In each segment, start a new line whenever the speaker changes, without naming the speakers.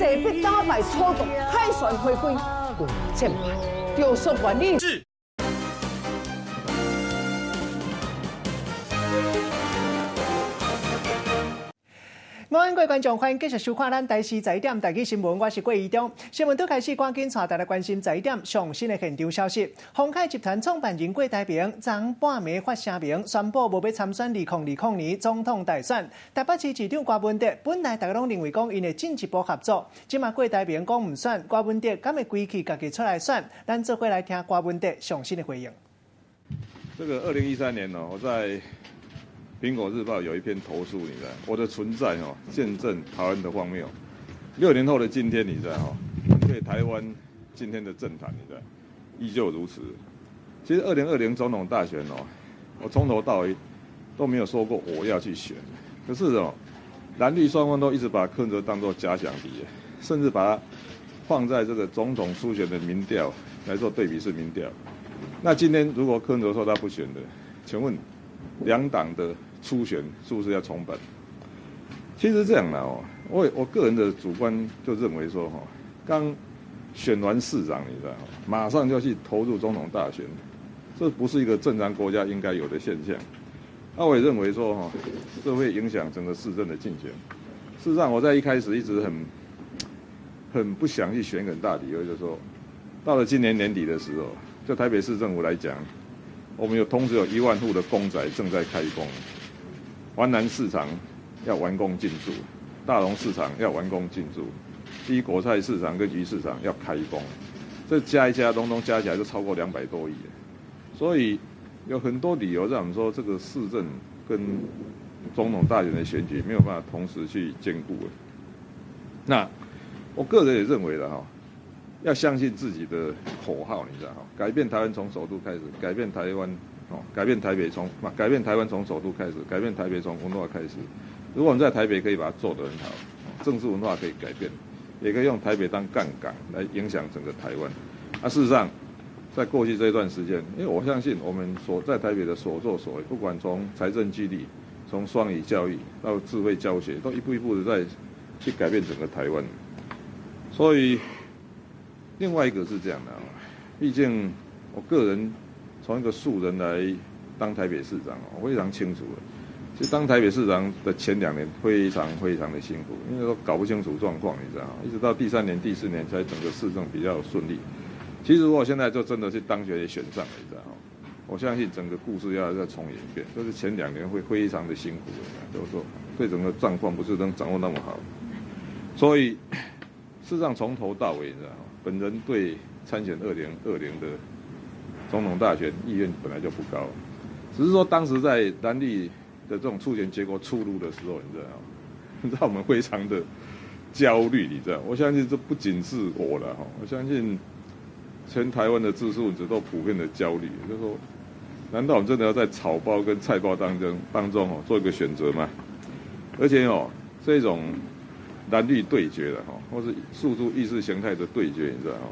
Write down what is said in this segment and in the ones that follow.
勢必打敗楚國凱旋回歸，共戰敗，雕塑原理。
午安，各位觀眾，歡迎繼續收看咱台視十一點台語新聞，我是郭怡中。新聞拄開始，趕緊帶大家關心十一點上新的現場消息。鴻海集團創辦人郭台銘昨半暝發聲明，宣布無欲參選2020年總統大選。台北市市長柯文哲本來大家攏認為講𪜶會進一步合作，這馬郭台銘講毋選，柯文哲敢會歸去家己出來選？咱做伙來聽柯文哲上新的回應。
這個2013年呢，我在蘋果日報有一篇投書，你知道，我的存在哦，見證台灣的荒謬。6年後的今天，你知道哈，對台灣今天的政壇，你知道，依舊如此。其實2020總統大選哦，我從頭到尾都沒有說過我要去選。可是哦，藍綠雙方都一直把柯文哲當作假想敵，甚至把它放在這個總統初選的民調來做對比式民調。那今天如果柯文哲說他不選的，請問兩黨的初選是不是要重辦？其實這樣的哦，我個人的主觀就認為說哈，剛選完市長，你知道，馬上就去投入總統大選，這不是一個正常國家應該有的現象。那我也認為說哈，這會影響整個市政的進程。事實上，我在一開始一直很不想去選很大理由，就是說，到了今年年底的時候，就台北市政府來講，我們有同時有1萬戶的公宅正在開工。環南市場要完工進駐，大榮市場要完工進駐，第一果菜市場跟魚市場要開工，這加一加，通通加起來就超過200多億。所以有很多理由讓我們說，這個市政跟總統大選的選舉沒有辦法同時去兼顧。那我個人也認為了哈，要相信自己的口號，你知道哈，改變台灣從首都開始，改變台灣。改變台北從改變台灣從首都開始，改變台北從文化開始。如果我們在台北可以把它做得很好，政治文化可以改變，也可以用台北當槓桿來影響整個台灣。啊，事實上，在過去這一段時間，因為我相信我們所在台北的所作所為，不管從財政紀律、從雙語教育到智慧教學，都一步一步的在去改變整個台灣。所以，另外一個是這樣的，畢竟我個人從一個素人來當台北市長，我非常清楚。其實當台北市長的前2年非常非常的辛苦，因為都搞不清楚狀況，你知道嗎？一直到第三年、第四年才整個市政比較順利。其實如果現在就真的是當選也選上了，你知道嗎？我相信整個故事要再重演一遍，就是前兩年會非常的辛苦，就是說對整個狀況不是能掌握那麼好。所以事實上從頭到尾，你知道嗎？本人對參選二零二零的總統大選意願本來就不高，只是說當時在藍綠的這種初選結果出爐的時候，你知道嗎？你知道我們非常的焦慮，你知道？我相信這不僅是我了哈，我相信全台灣的知識分子都普遍的焦慮，就是說，難道我們真的要在草包跟菜包當中哦做一個選擇嗎？而且哦，這種藍綠對決的哈，或是訴諸意識形態的對決，你知道嗎？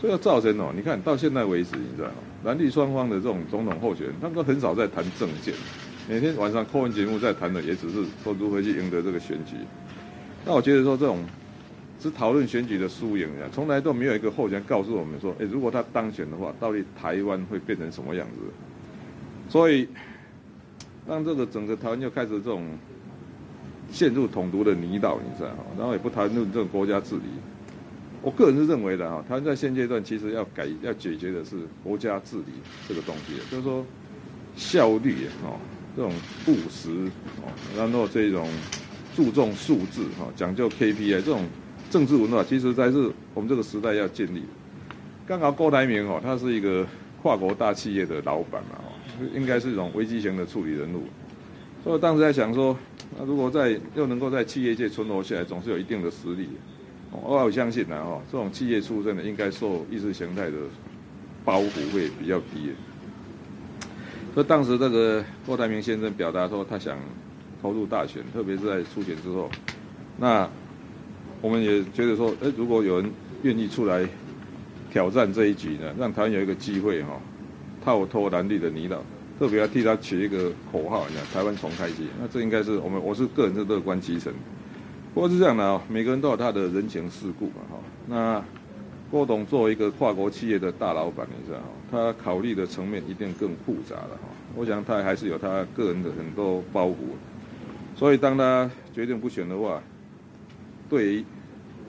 這個造成哦，你看到現在為止，你知道嗎？藍綠雙方的這種總統候選人，他們都很少在談政見，每天晚上 call in 節目在談的，也只是說如何去贏得這個選舉。那我覺得說這種只討論選舉的輸贏啊，從來都沒有一個候選人告訴我們說，哎，如果他當選的話，到底台灣會變成什麼樣子？所以，當這個整個台灣又開始這種陷入統獨的泥淖，你知道嗎？然後也不談論這個國家治理。我個人是認為的哈，台灣在現階段其實要改要解決的是國家治理這個東西，就是說效率哦，這種務實哦，然後這種注重數字哈，講究 KPI 這種政治文化，其實才是我們這個時代要建立。剛好郭台銘哦，他是一個跨國大企業的老闆嘛，哦，應該是一種危機型的處理人物，所以我當時在想說，那如果在又能夠在企業界存活下來，總是有一定的實力。我相信呢，哈，這種企業出身的應該受意識形態的包袱會比較低。所以當時這個郭台銘先生表達說，他想投入大選，特別是在初選之後，那我們也覺得說，欸，如果有人願意出來挑戰這一局呢，讓台灣有一個機會哈，跳脫藍綠的泥淖，特別要替他取一個口號，你看台灣重開機，那這應該是我們，我是個人是樂觀其成。不過是這樣的哦，每個人都有他的人情世故嘛，哈。那郭董作為一個跨國企業的大老闆，你知道哈，他考慮的層面一定更複雜了哈。我想他還是有他個人的很多包袱，所以當他決定不選的話，對於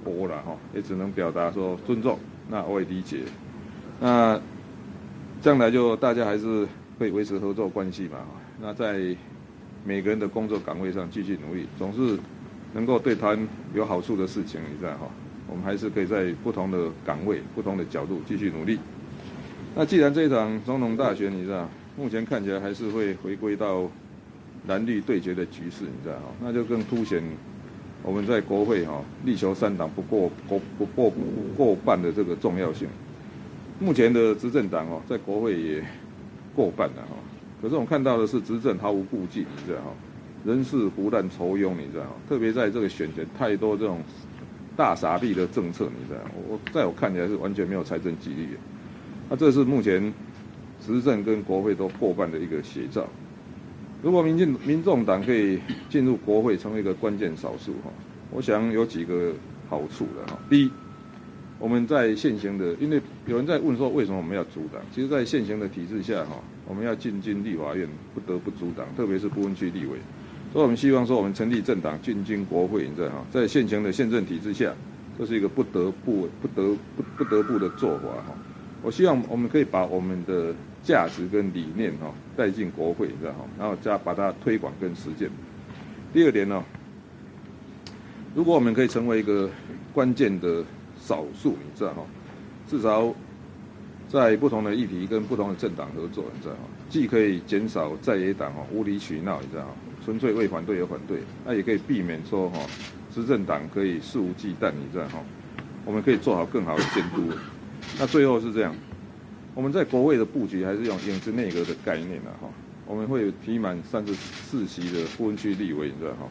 我啦哈，也只能表達說尊重，那我也理解。那將來就大家還是會維持合作關係嘛，那在每個人的工作崗位上繼續努力，總是能夠對台灣有好處的事情，你知道哈？我們還是可以在不同的崗位、不同的角度繼續努力。那既然這一場總統大選，你知道，目前看起來還是會回歸到藍綠對決的局勢，你知道哈？那就更凸顯我們在國會哈力求三黨不過半的這個重要性。目前的執政黨哦，在國會也過半了哈，可是我們看到的是執政毫無顧忌，你知道哈？人事胡濫酬庸，你知道哈？特別在這個選前，太多這種大傻逼的政策，你知道？我在我看起來是完全沒有財政紀律的。那這是目前執政跟國會都過半的一個寫照。如果民眾黨可以進入國會，成為一個關鍵少數哈，我想有幾個好處的哈。第一，我們在現行的，因為有人在問說為什麼我們要組黨？其實，在現行的體制下哈，我們要進軍立法院，不得不組黨，特別是不分區立委。所以我們希望說，我們成立政黨進軍國會，你知道哈，在現行的憲政體制下，這是一個不得不的做法哈。我希望我們可以把我們的價值跟理念哈帶進國會，你知道哈，然後加把它推廣跟實踐。第二點呢，如果我們可以成為一個關鍵的少數，你知道哈，至少在不同的議題跟不同的政黨合作，你知道哈，既可以減少在野黨哦無理取鬧，你知道哈，純粹為反對而反對，那也可以避免說哈執政黨可以肆無忌憚，你知道哈，我們可以做好更好的監督。那最後是這樣，我們在國會的布局還是用影子內閣的概念了哈，我們會提滿34席的不分區立委，你知道哈，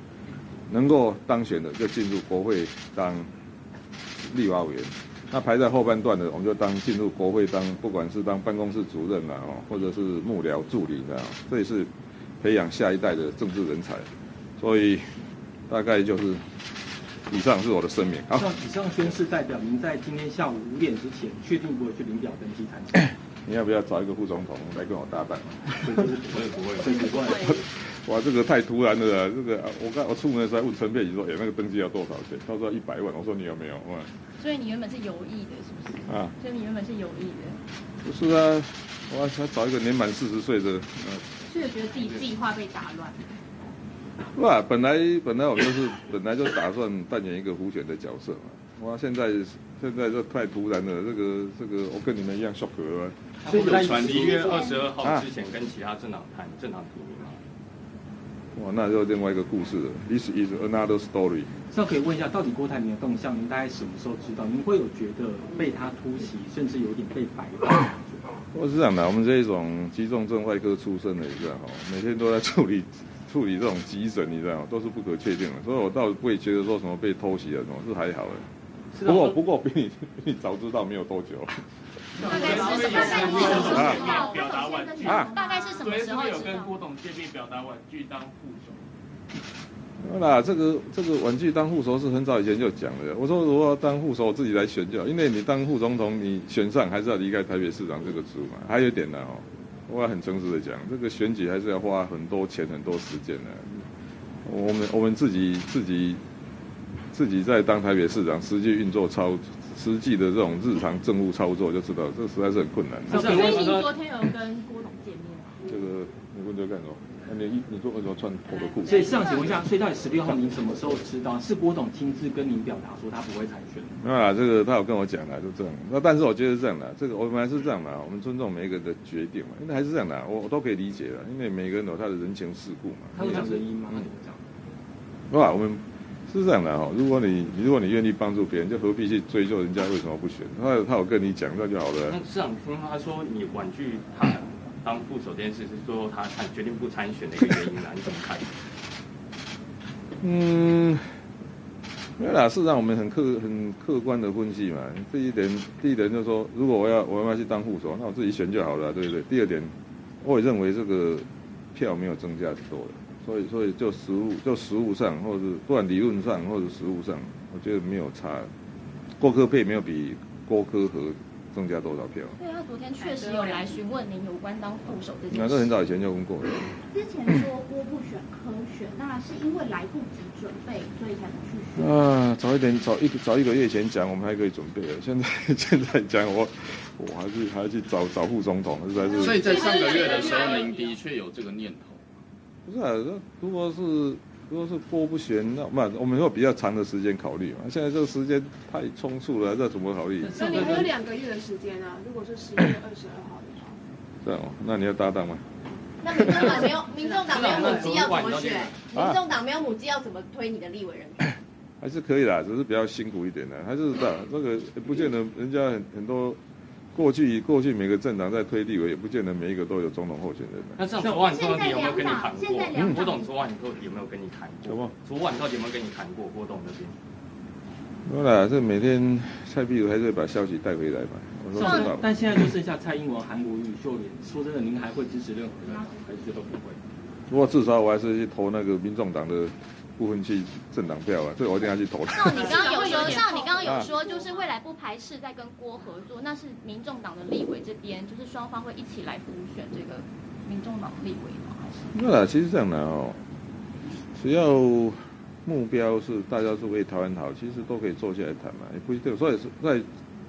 能夠當選的就進入國會當立法委員，那排在後半段的，我們就當進入國會當，不管是當辦公室主任啦，或者是幕僚助理，這樣，這也是培養下一代的政治人才。所以大概就是以上是我的聲明。好，
以上宣誓代表您在今天下午5點之前確定不會去領表登記參選。
你要不要找一個副總統來跟我搭檔？
不會不會不會。
哇，這個太突然了！這個我剛我出門的時候問陳佩琪說：“欸，那個登記要多少錢？”他說100萬。我說你有沒有？
所以你原本是有意的，是不是？啊，所以你原本是有意的。
不是啊，我還找一個年滿40歲的。
所以覺得自己計劃被打亂。
哇，本來我就是本來就打算扮演一個輔選的角色嘛。哇，現在這太突然了，這個我跟你們一樣 shock 了。
所以有傳1月22號之前跟其他政黨談政黨提名嗎？
哇，那就另外一個故事了。This is another story。
這可以問一下，到底郭台銘的動向，您大概什麼時候知道？您會有覺得被他突襲，甚至有點被擺布？
我是這樣的，我們這一種急重症外科出身的，你知道哈，每天都在處理這種急診，你知道都是不可確定的，所以我倒不會覺得說什麼被偷襲了什麼，是還好的。不過比你早知道沒有多久。
大概是什麼時候？
表達婉拒
啊？
大概是什麼時候？
有跟郭董見面表達婉拒當副手？
那這個婉拒當副手是很早以前就講的。我說如果要當副手，我自己來選就好，因為你當副總統，你選上還是要離開台北市長這個職務嘛。還有一點呢，哦，我要很誠實的講，這個選舉還是要花很多錢、很多時間的。我們自己在當台北市長，實際運作操，實際的這種日常政務操作，就知道這實在是很困難。
所以你昨天有跟郭董見面嗎？
這個你問這幹什麼？你做為什麼穿我的褲子？
所以市長，請問一下，所以到底16號您什麼時候知道？是郭董親自跟您表達說他不會參選？
沒有啦，這個他有跟我講啦，就這樣。那但是我覺得是這樣的，這個我們還是這樣嘛，我們尊重每一個人的決定嘛，因為還是這樣的，我都可以理解的，因為每個人有他的人情世故嘛。
他有講原因嗎？他怎麼講？
不，我們是這樣的哈，如果你願意幫助別人，就何必去追究人家為什麼不選？他有跟你講，那就好了。
那市長聽他說你婉拒他當副手這件事，是說他決定不參選的一個原因啊？你怎麼看？
嗯，沒有啦，事實上我們很客觀的分析嘛。第一點就是說，如果我要去當副手，那我自己選就好了，對不對？第二點，我也認為這個票沒有增加多的。所以就實務上，或者不管理論上或者實務上，我覺得沒有差。郭柯配沒有比郭柯合增加多少票。
對，他昨天確實有來詢問您有關當副手這件事。那
這很早以前就問過了。
之前說郭不選柯選，那是因為來不及準備，所以才不去選。
啊，早一點，早一個月前講，我們還可以準備了。現在講，我還是去找找副總統，實在是。
所以在上個月的時候，您的確有這個念頭。
不是啊，如果是郭不選，那不我們會比較長的時間考慮嘛。現在這個時間太匆促了，這怎麼考慮？
那你還有2個月的時間啊？如果是11月22號的話，
這樣哦，那你要搭檔嗎？
那民眾黨沒有，民眾黨沒有母雞要怎麼選？民眾黨沒有母雞要怎麼推你的立委人選？
還是可以啦，只是比較辛苦一點的。還是這個不見得人家很多。過去每個政黨在推立委，也不見得每一個都有總統候選人。
那這樣昨晚到底有沒有跟你談過？郭董昨晚到底有沒有跟你談過？
什麼？
昨晚到底有沒有跟你談過？郭董那邊？
沒啦，這每天蔡壁如還是會把消息帶回來嘛。我說知道。
但現在就剩下蔡英文、韓國瑜、秀蓮。說真的，您還會支持任何人，還是都不會？
不過至少我還是去投那個民眾黨的不分區政黨票啊，這個我一定要去投的。
那你剛剛有說，像你剛剛有說，就是未來不排斥在跟郭合作，那是民眾黨的立委這邊，就是雙方會一起來輔選這個民眾黨立委嗎？還是？
那其實這樣的哦，只要目標是大家是為台灣好，其實都可以坐下來談嘛，也不一定。所以是在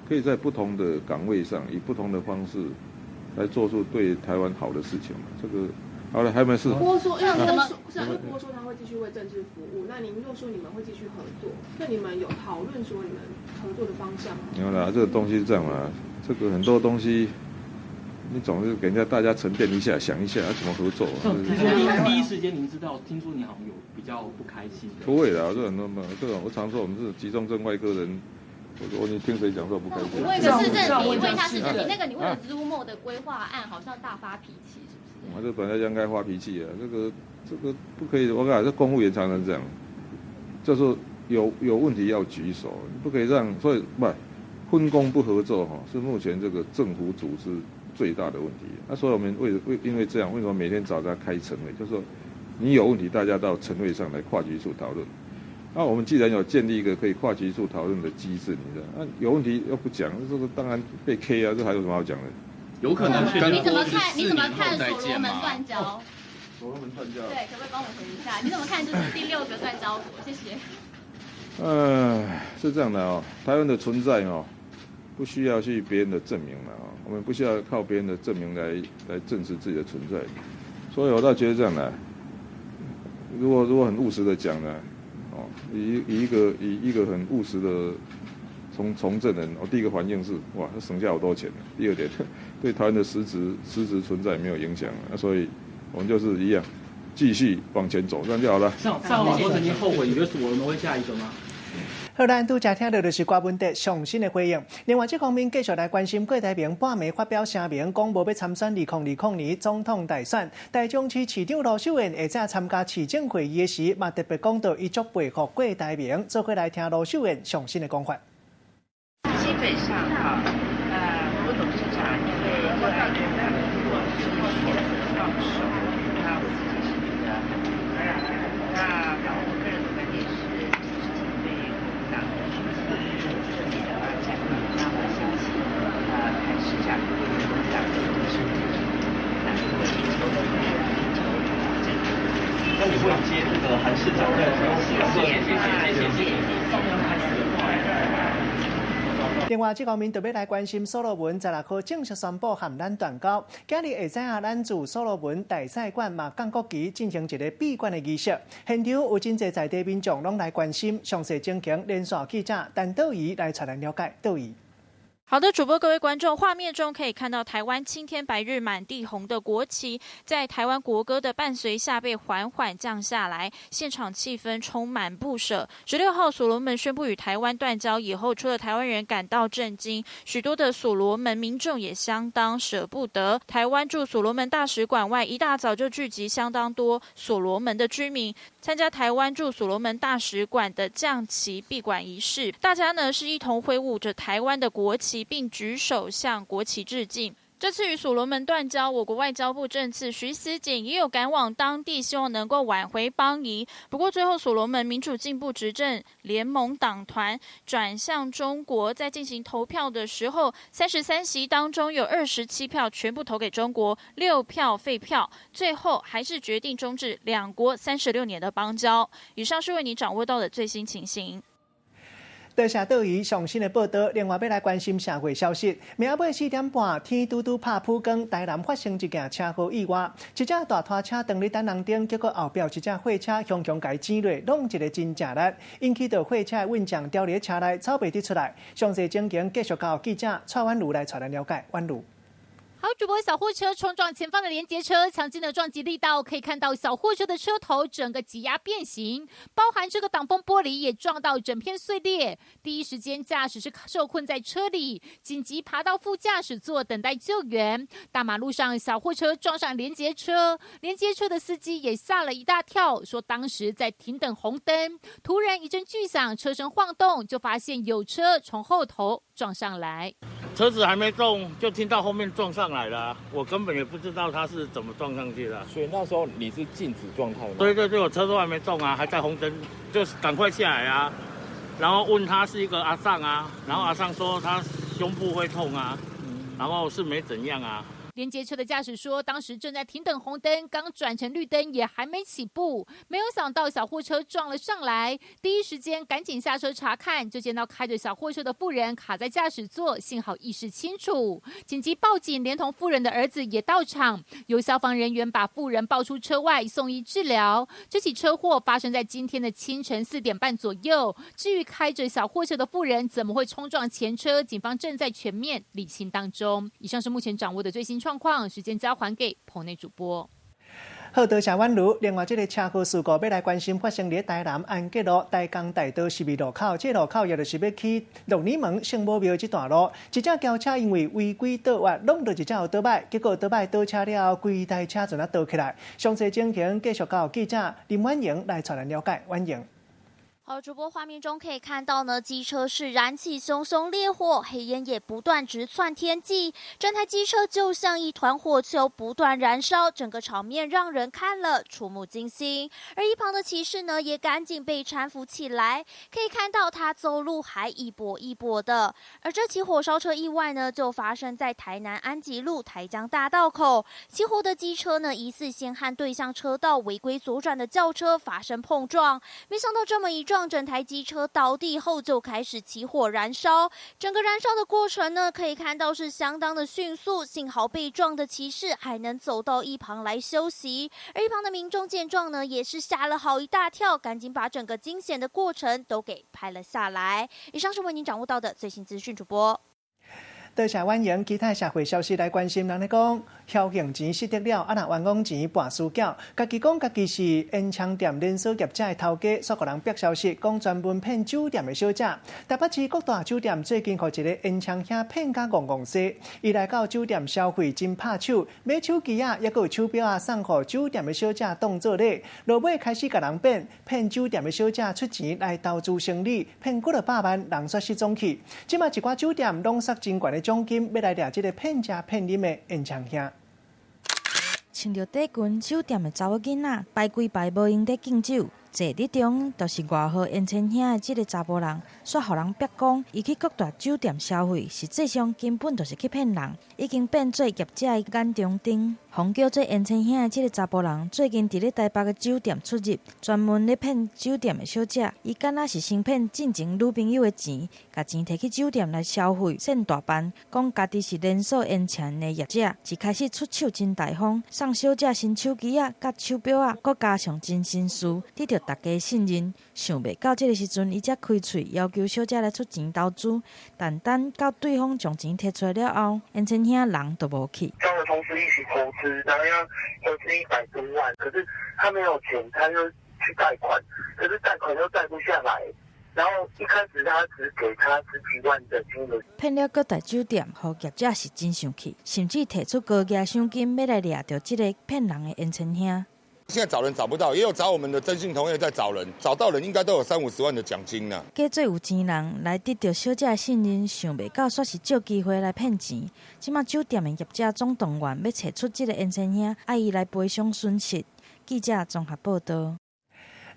可以在不同的崗位上，以不同的方式來做出對台灣好的事情嘛，這個。好了，還沒事。
郭說，因為郭說，是因為郭說他會繼續為政治服務。那您又說你們會繼續合作，那你們有討論說你們合作的方向嗎？
沒有啦，這個東西是這樣嘛，這個很多東西，你總是給人家大家沉澱一下，想一下要怎麼合作。
聽說第一時間您知道，聽說你好像有比較不開心。
不會啦，這很多嘛，這種我常說我們是急中症外科人。我說你聽誰講說不開心？
我問個市政題，問一下市政題，那個你為了 Zoomo 的規劃案，好像大發脾氣，是不是？
我這本來應該發脾氣啊，這個不可以，我講這公務員常常這樣，就是有問題要舉手，不可以讓，所以不分工不合作哈，是目前這個政府組織最大的問題。那所以我們為因為這樣，為什麼每天早上開晨會？就是說你有問題，大家到晨會上來跨局處討論。那我們既然有建立一個可以跨局處討論的機制，你知道，那有問題又不講，這個當然被 K 啊，這還有什麼好講的？
有可能
你怎麼看？你怎麼看所羅門斷交？
所羅門斷交。
對，可不可以幫我回一下？你怎麼看？就是第六個斷交國，謝謝。
是這樣的哦，台灣的存在哦，不需要去別人的證明了啊，我們不需要靠別人的證明來證實自己的存在，所以我倒覺得這樣的，如果很務實的講呢。哦，以一個很務實的從政人，我第一個反應是哇，他省下好多錢。第二點，對台灣的實質存在沒有影響，那所以我們就是一樣，繼續往前走，這樣就好了。
上上網說曾經後悔，你覺得所羅門會下一個嗎？
好，咱拄才聽到就是郭文哲上新的回應。另外，這方面繼續來關心郭台銘半暝發表聲明，講無欲參選2020年總統大選。台中市市長盧秀燕下晝參加市政會議時，嘛特別講到伊足佩服郭台銘，做伙來聽盧秀燕上新的講法。
基本上哈，郭董事長因為熱愛國民黨，所以選擇放手。那我自己是覺得很遺憾。那我個人的觀點是，這個事情對國民黨的是正面的發展。那我相信，韓市長對國民黨的是那如果尋求的尋求正。
那你會接這個韓市長在謝謝謝謝謝謝。
另外，這方面特別來關心所羅門16號正式宣布和咱斷交。今日下晝啊，咱駐所羅門大使館嘛降國旗進行一個閉館的儀式。現場有真濟在地民眾攏來關心，詳細情形連線記者陳道儀來帶咱了解。道儀。
好的，主播各位觀眾，畫面中可以看到台灣青天白日滿地紅的國旗，在台灣國歌的伴隨下被緩緩降下來，現場氣氛充滿不捨。16號所羅門宣布與台灣斷交以後，除了台灣人感到震驚，許多的所羅門民眾也相當捨不得。台灣駐所羅門大使館外一大早就聚集相當多所羅門的居民，參加台灣駐所羅門大使館的降旗閉館儀式。大家呢是一同揮舞着台灣的國旗，並舉手向國旗致敬。這次與所羅門斷交，我國外交部政次徐斯儉也有趕往當地，希望能夠挽回邦誼。不過最後，所羅門民主進步執政聯盟黨團轉向中國，在進行投票的時候，33席當中有27票全部投給中國，6票廢票，最後還是決定終止兩國36年的邦交。以上是為你掌握到的最新情形。
多謝道儀上新的報道，另外欲來關心社會消息。明仔尾4點半，天拄拄拍普光，台南發生一件車禍意外，一隻大拖車當咧等紅燈，結果後壁一隻貨車雄雄共伊剪落，弄一个真正力，引起著貨車的運將牢佇車內，走袂得出來。詳細情形繼續交記者蔡婉如來帶咱了解。婉如。
好，主播，小貨車衝撞前方的連結車，強勁的撞擊力道，可以看到小貨車的車頭整個擠壓變形，包含這個擋風玻璃也撞到整片碎裂。第一時間駕駛是受困在車裡，緊急爬到副駕駛座等待救援。大馬路上，小貨車撞上連結車，連結車的司機也嚇了一大跳，說當時在停等紅燈，突然一陣巨響，車身晃動，就發現有車從後頭撞上來。
車子還沒動，就聽到後面撞上來了，我根本也不知道他是怎麼撞上去的。
所以那時候你是靜止狀態嗎？
對對對，我車都還沒動啊，還在紅燈，就是趕快下來啊。然後問他是一個阿桑啊，然後阿桑說他胸部會痛啊，然後是沒怎樣啊。
連結車的駕駛說，當時正在停等紅燈，剛轉成綠燈，也還沒起步，沒有想到小貨車撞了上來。第一時間趕緊下車查看，就見到開着小貨車的婦人卡在駕駛座，幸好意識清楚，緊急報警，連同婦人的兒子也到場，由消防人員把婦人抱出車外送醫治療。這起車禍發生在今天的清晨4點半左右。至於開着小貨車的婦人怎麼會衝撞前車，警方正在全面釐清當中。以上是目前掌握的最新狀況，時間交還給棚內主播。
好，多謝婉如。另外，這个車禍事故欲來關心發生佇台南安吉路台江大道十字路口，這个路口也就是欲去鹿耳門聖母廟這段路，一隻轎車因為違規倒彎，挵著一隻歐多擺，結果歐多擺倒車了後，規台車陣仔倒起來。詳細情形繼續交記者林婉瑩來帶咱了解。婉瑩。
好，主播畫面中可以看到呢，機車是燃起熊熊烈火，黑煙也不斷直竄天際，整台機車就像一團火球不斷燃燒，整個場面讓人看了觸目驚心。而一旁的騎士呢，也趕緊被攙扶起來，可以看到他走路還一跛一跛的。而這起火燒車意外呢，就發生在台南安吉路台江大道口，起火的機車呢，疑似先和對向車道違規左轉的轎車發生碰撞，沒想到這麼一撞，整台機車倒地後就開始起火燃燒，整個燃燒的過程呢，可以看到是相當的迅速。幸好被撞的騎士還能走到一旁來休息，而一旁的民眾見狀呢，也是嚇了好一大跳，趕緊把整個驚險的過程都給拍了下來。以上是為您掌握到的最新資訊，主播。
多謝婉瑩，其他社會消息來關心，人咧講，僥倖錢失得了，啊若冤枉錢跋輸繳。家己講家己是煙腸店連鎖業者的頭家，煞予人煏消息，講專門騙酒店的小姐。台北市各大酒店最近予一个煙腸兄騙甲戇戇西，伊來到酒店消費真拍手，買手機仔，抑閣有手錶仔送予酒店的小姐當做禮。落尾開始共人騙，騙酒店的小姐出錢來投資生理，騙幾落百萬，人煞失蹤去。這馬一寡酒店攏設真懸的獎金，欲來掠這个騙食騙飲的煙腸兄。
穿著短裙酒店的查某囡仔排規排無閒咧敬酒，坐佇中就是外號煙腸兄的這个查埔人，煞予人煏講，伊去各大酒店消費，實際上根本就是去騙人，已經變做業者的眼中釘。予人叫做煙腸兄的這个查埔人，最近佇咧台北的酒店出入，專門咧騙酒店的小姐。伊敢若是先騙進前女朋友的錢，共錢提去酒店來消費，現大範，講家己是連鎖煙腸的業者。一開始出手真大方，送小姐新手機仔、佮手錶仔，閣加上真紳士，得著大家信任。想袂到這个時陣，伊才開喙要求小姐來出錢投資，但等到對方將錢提出來了後，煙腸兄人就無去。
找我同事一起投資，然後要投資100多萬，可是他沒有錢，他就去貸款，可是貸款又貸不下來。然後一開始他只給他十幾萬的金額。
騙了各大酒店，予業者是真生氣，甚至提出高額賞金欲來掠著這个騙人的煙腸兄。
現在找人找不到，也有找我們的徵信同業在找人，找到人應該都有三五十萬的獎金啦。
假做有錢人來得著小姐的信任，想袂到煞是藉機會來騙錢。這馬酒店的業者總動員欲揣出這个煙騫兄，愛伊來賠償損失。記者綜合報導。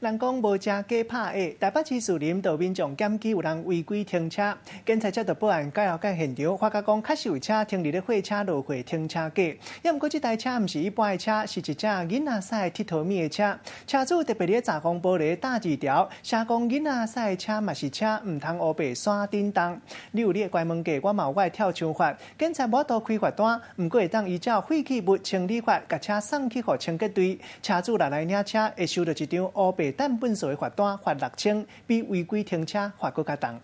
人講無遮假拍的，台北市士林就民眾檢舉有人違規停車，警察接到報案，趕到現場，發覺講確實有車停佇咧貨車落貨停車格。抑毋過這台車毋是一般的車，是一隻囡仔駛的𨑨迌物的車。車主特別佇閘風玻璃打字條，寫講囡仔駛的車嘛是車，毋通烏白山頂動。你有你的關門價，我嘛有我的跳牆法。警察無法度開罰單，毋過會當依照廢棄物清理法，共車送去予清潔隊。車主若來領車，會收著一張烏白擲糞埽的罰單，罰6000，比違規停車罰閣較重。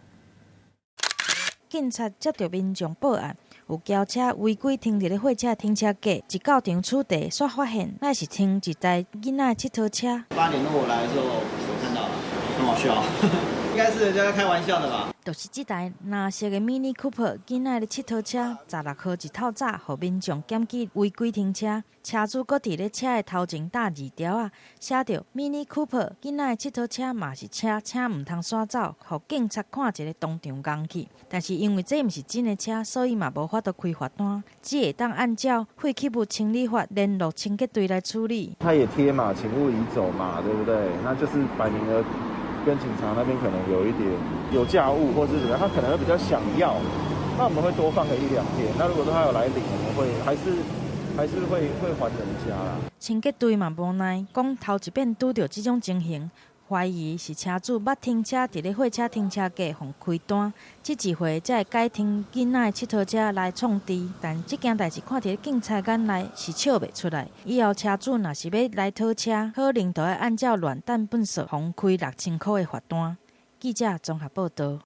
警察接著民眾報案，有轎車違規停佇咧貨車停車格，一到場取締，煞發現乃是停一台囡仔的𨑨迌車。
8點多我來的時候，我看到了，很好笑，應該是人家在開玩笑的吧。
就是這台藍色的 Mini Cooper 囡仔的𨑨迌車，16號一透早，予民眾檢舉違規停車，車主閣佇咧車的頭前打字條仔，寫著 Mini Cooper 囡仔的𨑨迌車嘛是車，請毋通徙走，予警察看一个當場戇去。但是因為這毋是真的車，所以嘛無法度開罰單，只會當按照廢棄物清理法聯絡清潔隊來處理。
他也貼嘛，請勿移走嘛，對不對？那就是擺明了跟警察那邊可能有一點有價物或是怎麼樣，他可能會比較想要，那我們會多放個一兩天。那如果說他有來領，我們會還是會還人家啦。
清潔隊嘛無奈，講頭一遍拄著這種情形，懷疑是車主捌停車佇咧貨車停車格予開單，這一回才會改停囡仔的𨑨迌車來創治。但這件代誌看佇咧警察眼內是笑袂出來。以後車主若是欲來討車，可能就愛按照亂擲糞埽，予開6000箍的罰單。記者綜合報導。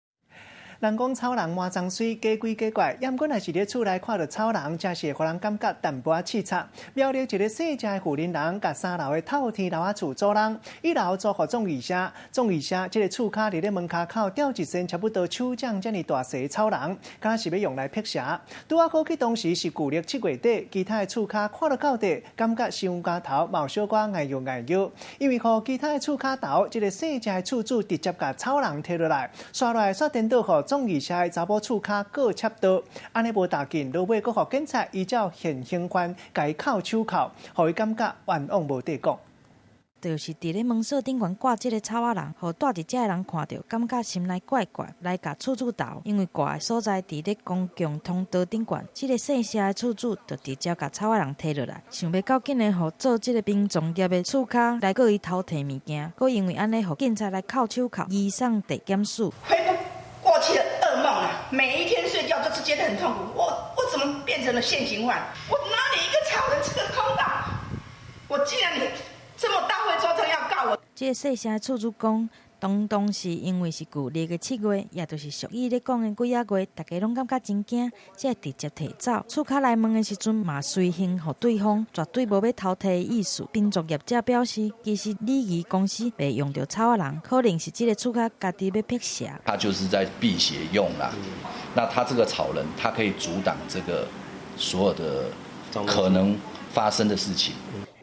人講草人滿髒媠，假鬼假怪，猶毋過若是佇厝內看著草人，真是會予人感覺淡薄仔刺插。苗栗一个細隻的婦人人，共三樓的透天樓仔厝租人，一樓租予眾義社，眾義社這个厝跤佇咧門跤口吊一身差不多手掌遮爾大細的草人，敢若是欲用來辟邪。拄仔好去當時是舊曆7月底，其他的厝跤看著到底，感覺傷加頭，嘛有小可礙搖礙搖，因為予其他的厝跤頭，這个細隻的厝主直接共草人提落來，紲落來煞顛倒予眾義社的查某厝跤閣插刀，按呢無打緊，落尾閣予警察依照現行犯共伊銬手銬，予伊感覺冤枉無得講。
就是佇咧門鎖頂懸掛這个草仔人，予蹛佇遮的人看著，感覺心內怪怪，來共厝主鬥。因為掛的所在佇咧公共通道頂懸，這个姓謝的厝主就直接共草仔人提落來，想袂到竟然予做這个殯葬業的厝跤來告伊偷提物件，閣因為按呢予警察來銬手銬，移送地檢署。
回不過去的噩夢啊！每一天睡覺都是覺得很痛苦。我怎麼變成了現行犯？我哪裡一個草人這個空檔？我既然你這麼大費周章要告我，
這個姓謝的厝主講，當時因為是舊曆的7月，也就是俗語咧講的鬼仔月，大家攏感覺真驚，才會直接提走。厝跤來問的時陣，嘛隨行予對方，絕對無欲偷提的意思。殯葬業者表示，其實禮儀公司袂用著草仔人，可能是這个厝跤家己欲辟邪。
他就是在辟邪用啦。那他這個草人，他可以阻擋這個所有的可能發生的事情。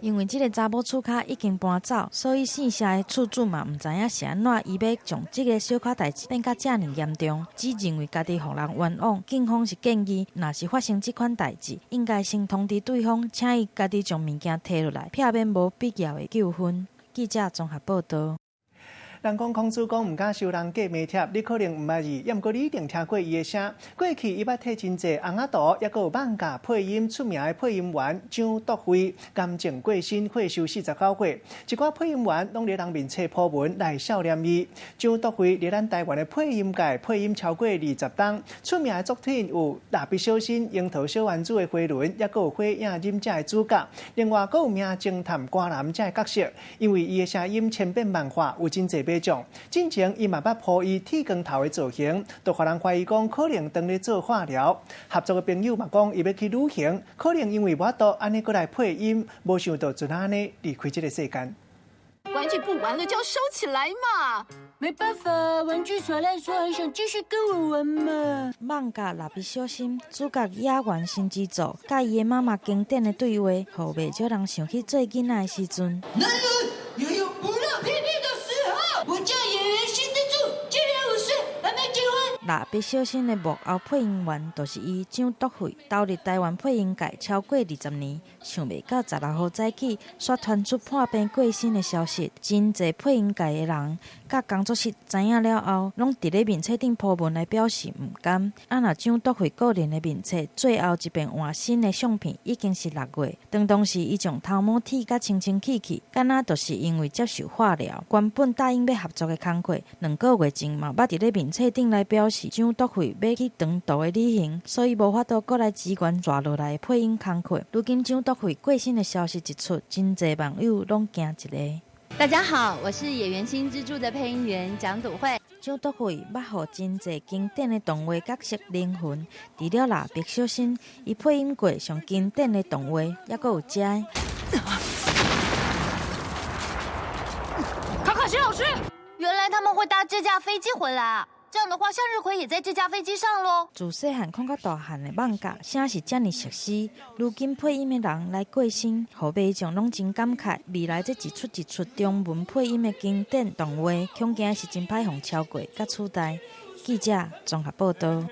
因為這个查某厝跤已經搬走，所以姓謝的厝主嘛毋知影是按怎，伊欲將這个小可代誌變甲遮爾嚴重，只認為家己予人冤枉。警方是建議，若是發生這款代誌，應該先通知對方，請伊家己將物件提落來，避免無必要的糾紛。記者綜合報導。
人講孔子講毋敢收人過名帖，你可能毋捌伊，猶毋過你一定聽過伊的聲。過去伊捌替真濟尪仔圖，抑閣有艋舺配音出名的配音員張篤輝，癌症過身，歲壽49歲。一寡配音員攏佇人面冊 po 文來悼念伊。張篤輝佇咱台灣的配音界配音超過20冬，出名的作品有《蠟筆小新》、《櫻桃小丸子》的飛輪，抑閣有《火影忍者》的主角。另外，閣有名偵探柯南這个角色，因為伊的聲音千變萬化，有真濟馬獎。進前伊嘛捌 po 伊剃光頭的造型，都予人懷疑講可能當咧做化療。合作的朋友嘛講，伊欲去旅行，可能因為無法度按呢閣來配音，無想到就按呢離開這个世間。
玩具不玩了就要收起來嘛。
沒辦法，玩具耍賴說還想繼續跟我玩嘛。
漫畫蠟筆小新主角野原新之助，佮伊的媽媽經典的對話，予袂少人想起做囡仔的時陣。
男人也有不露屁屁的時候。我叫野原新之助，今年5歲，還沒結婚。
蠟筆小新的幕後配音員就是伊蔣篤慧，投入台灣配音界超過20年，想袂到16號早起，煞傳出破病過身的消息。真濟配音界的人，佮工作室知影了後，攏佇咧面冊頂 po 文來表示毋甘。啊，若蔣篤慧個人的面冊最後一遍換新的相片，已經是6月，當時伊將頭毛剃甲清清氣氣，敢若就是因為接受化療。原本答應欲合作的工課，2個月前嘛捌佇咧面冊頂來表示蔣篤慧欲去長途的旅行，所以無法度閣來支援紲落來的配音工課。如今蔣篤慧過身的消息一出，真濟網友攏驚一下。
大家好，我是野原新之助的配音員蔣篤慧。
蔣篤慧捌予真濟經典的動畫角色靈魂，除了蠟筆小新，伊配音過上經典的動畫，猶閣有這。
卡卡西老師，原來他們會搭這架飛機回來啊！這樣的話，向日葵也在這架飛機上囉。
自細漢看到大漢的漫畫，聲是遮爾熟悉。如今配音的人來過身，予民眾攏真感慨。未來這一齣一齣中文配音的經典動畫，恐驚是真歹予超過佮取代。記者綜合報導。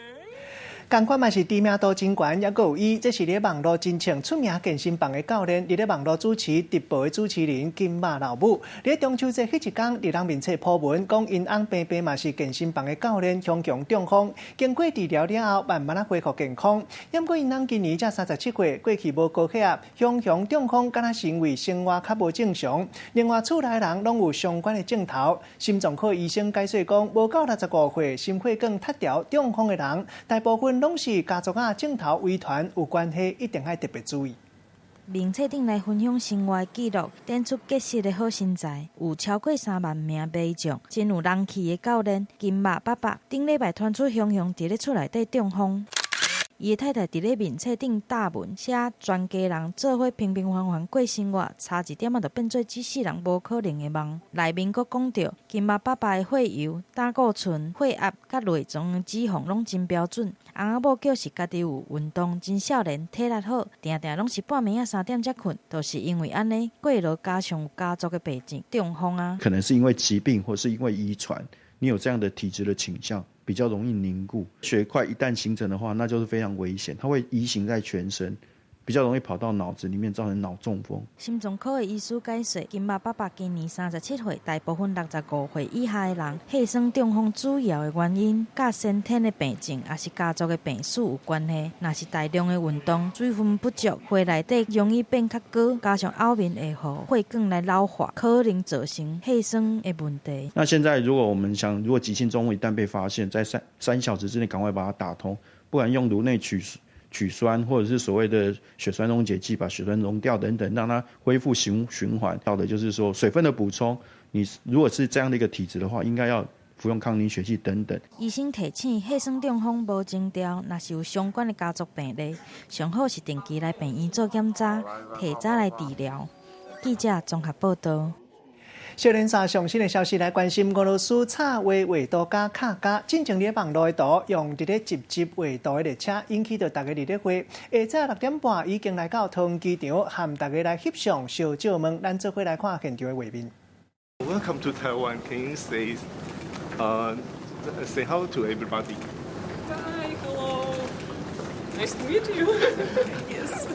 仝款嘛是知名度真懸，猶閣有伊，這是佇咧網路真穿出名健身房的教練，佇咧網路主持直播的主持人金馬老母。佇咧中秋節彼一工，佇人面冊 po 文，講𪜶翁平平嘛是健身房的教練，雄雄中風，經過治療了後，慢慢仔恢復健康。毋過𪜶翁今年才37歲，過去無高血壓，雄雄中風敢若是因為生活較無正常。另外厝內人攏有相關的症頭，心臟科醫生解說講，無到65歲心血管脫條中風的人，大部分攏是家族仔症頭遺傳有關係，一定愛特別注意。
面冊頂來分享生活記錄，展出結實的好身材，有超過3萬名迷眾，真有人氣的教練金馬爸爸，頂禮拜傳出雄雄佇咧厝內底中風。伊的太太佇咧面冊頂貼文，寫全家人做伙平平凡凡過生活，差一點仔就變做這世人無可能的夢。內面閣講著金馬爸爸的血油、膽固醇、血壓佮內臟的脂肪攏真標準。翁仔某叫是家己有運動，真少年，體力好，定定攏是半暝仔3點才睏，就是因為按呢過勞加上有家族的背景，中風啊。
可能是因為疾病，或是因為遺傳，你有這樣的體質的傾向。比較容易凝固，血塊一旦形成的話，那就是非常危險，它會移行在全身，比較容易跑到腦子裡面，造成腦中風。
心臟科的醫師解釋，金馬爸爸今年37歲，大部分65歲以下的人，血栓中風主要的原因，佮先天的病症，抑是家族的病史有關係。若是大量的運動，水分不足，血內底容易變較高，加上凹面會予血管來老化，可能造成血栓的問題。
那現在如果我們想，如果急性中風一旦被發現，在三小時之內趕快把它打通，不管用顱內取栓，或者是所謂的血栓溶解劑，把血栓溶掉等等，讓它恢復循環。到的就是說水分的補充，你如果是這樣的一個體質的話，應該要服用抗凝血劑等等。
醫生提醒，血栓中風無徵兆，若是有相關的家族病例，上好是定期來病院做檢查，提早來治療。記者綜合報導。
小連線上新的消息來關心俄羅斯插畫畫圖家卡加，進前佇網路的圖用佇咧集集畫圖的列車引起著大家熱烈話。下早6點半已經來到桃園機場，和大家來翕相相借問，咱做伙來看現場的畫面。
Welcome to Taiwan. Can you say hello to everybody?
Hi, hello. Nice to meet you. Yes.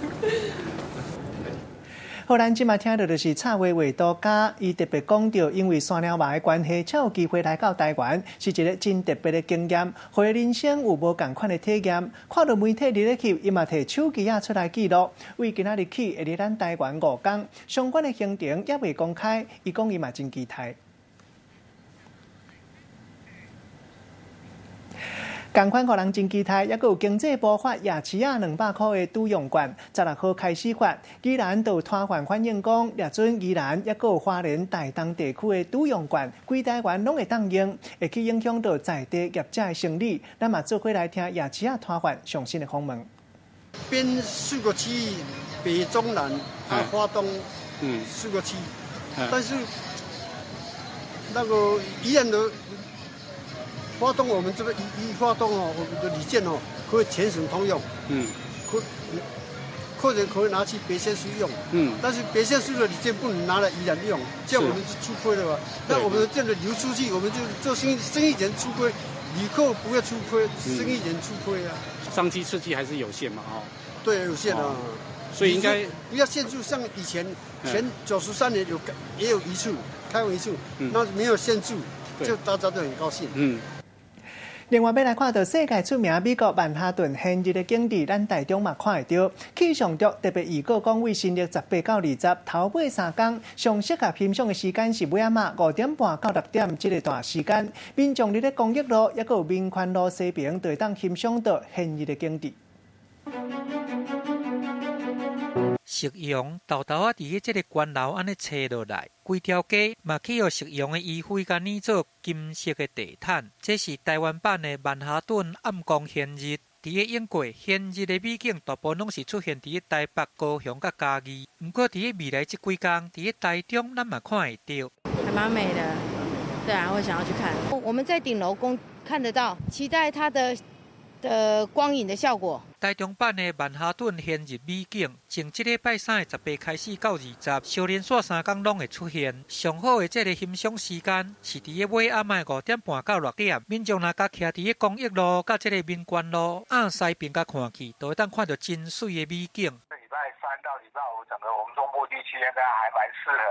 好，咱這馬聽著就是插畫畫圖家，伊特別講著，因為山貓肉的關係，才有機會來到台灣，是一個真特別的經驗，予伊人生有無仝款的體驗。看著媒體佇咧翕，伊嘛提手機仔出來記錄。為今仔日起，會佇咱台灣5工，相關的行程猶未公開，伊講伊嘛真期待。仝款予人真期待，猶閣有經濟部發夜市仔200箍的拄用券，16號開始發。宜蘭就有攤販反映講，掠準宜蘭猶閣有花蓮、台東地區的拄用券，規台灣攏會當用，會去影響到在地業者的生理。咱嘛做伙來聽夜市仔攤販上新的訪問。
邊四個區域，北中南啊，花東，四個區，但是那個宜蘭的花東，我們這邊宜花東哦，我們的里件哦，可以全省通用。客人可以拿去別縣市用。但是別縣市的里件不能拿來宜蘭用，這樣我們是吃虧的嘛。那我們這樣的流出去，我們就做生意，生意人吃虧，旅客不會吃虧，生意人吃虧啊。
商機刺激還是有限嘛，哦。
對，有限啊。
所以應該
不要限制，像以前前93年有也有一次開放一次，那沒有限制，就大家都很高興。
另外，欲來看著世界出名美國曼哈頓現日的景致，咱台中嘛看會著。氣象局特別預告講，對新曆18到20頭尾3工，上適合欣賞的時間是尾暗仔5點半到6點這個段時間。民眾佇咧公益路，抑閣有民權路西爿，就會當欣賞到現日的景致。
夕陽沓沓仔佇咧這个懸樓按呢斜落來，規條街嘛去予夕陽的餘暉共染做金色的地毯。這是台灣版的曼哈頓暗光現日。佇咧英國，現日的美景大部分攏是出現佇咧台北、高雄佮嘉義。毋過佇咧未來這幾工，佇咧台中，咱嘛看會著。
還蠻美的，對啊，會想要去看。
我們在頂樓公看得到，期待它的光影的效果。
台中版的曼哈頓現日美景，從這禮拜三的18開始到20，相連紲3工攏會出現。上好的這个欣賞時間是佇咧尾暗的5點半到6點。民眾若共徛佇咧公益路佮這个民權路向西爿共看去，就會當看著真媠的美景。
這禮拜三到禮拜五，整個我們中部地區應該還蠻適合，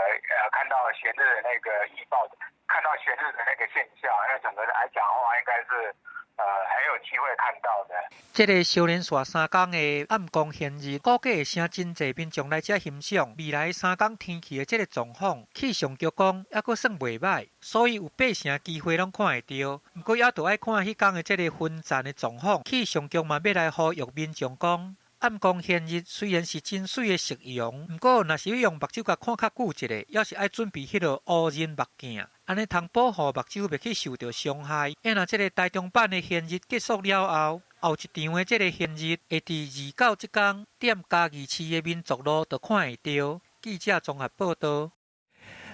看到懸日的那個預報，看到懸日的那個現象，因為整個來講的話，應該是很有機會看到的。
這个相連紲3工的暗光現日，估計會成真濟民眾來遮欣賞。未來3工天氣的這个狀況，氣象局講猶閣算袂䆀，所以有八成機會攏看會著。毋過猶著愛看彼工的這个雲層的狀況。氣象局嘛欲來呼籲民眾講，暗光現日雖然是真媠的夕陽，毋過若是欲用目睭共看較久一下，猶是愛準備彼个烏人目鏡，按呢通保護目睭袂去受著傷害。啊若這个台中版的現日結束了後，後一場的這个現日會佇29這工，踮嘉義市的民族路就看會著。記者綜合報導。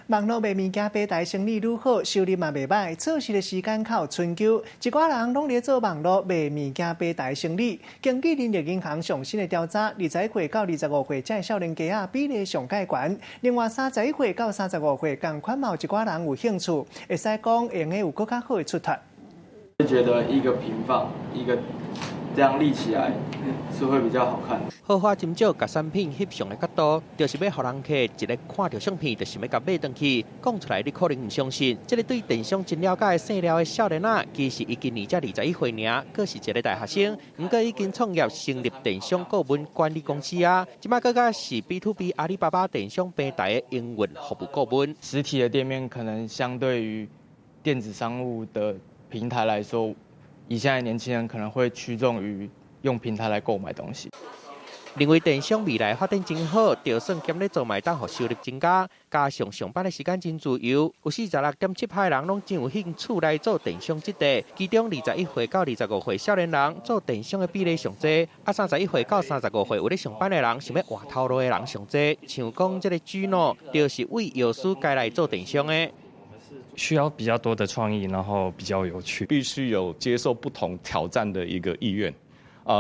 網路賣物件平台生意愈好，收入嘛袂䆀，做事的時間較有春秋。一寡人攏咧做網路賣物件平台生意。根據人力銀行上新的調查，21歲到25歲這少年家仔比例上蓋懸。另外，31歲到35歲仝款嘛有一寡人有興趣，會使講會用得有閣較好的出脫。
覺得一個平放，一個這樣立起來是會比較好看。
豪華真少共產品翕相的角度，就是欲予人客一个看著相片，就想欲共買轉去。講出來你可能毋相信，這个對電商真了解的姓廖的少年仔，其實伊今年才21歲爾，閣是一个大學生。毋過已經創業成立電商顧問管理公司啊，這擺閣閣是 B to B 阿里巴巴電商平台的營運服務顧問。
實體的店面可能相對於電子商務的平台來說，以現在年輕人可能會趨重於用平台來購買東西。
認為電商未來發展真好，就算兼咧做嘛會當予收入增加，加上上班的時間真自由，有46.7%的人攏真有興趣來做電商這塊。其中21歲到25歲少年人做電商的比例上濟，啊31歲到35歲有咧上班的人想欲換頭路的人上濟。像講這个 Gino，就是為藥師改來做電商的。
需要比較多的創意，然後比較有趣，
必須有接受不同挑戰的一個意願。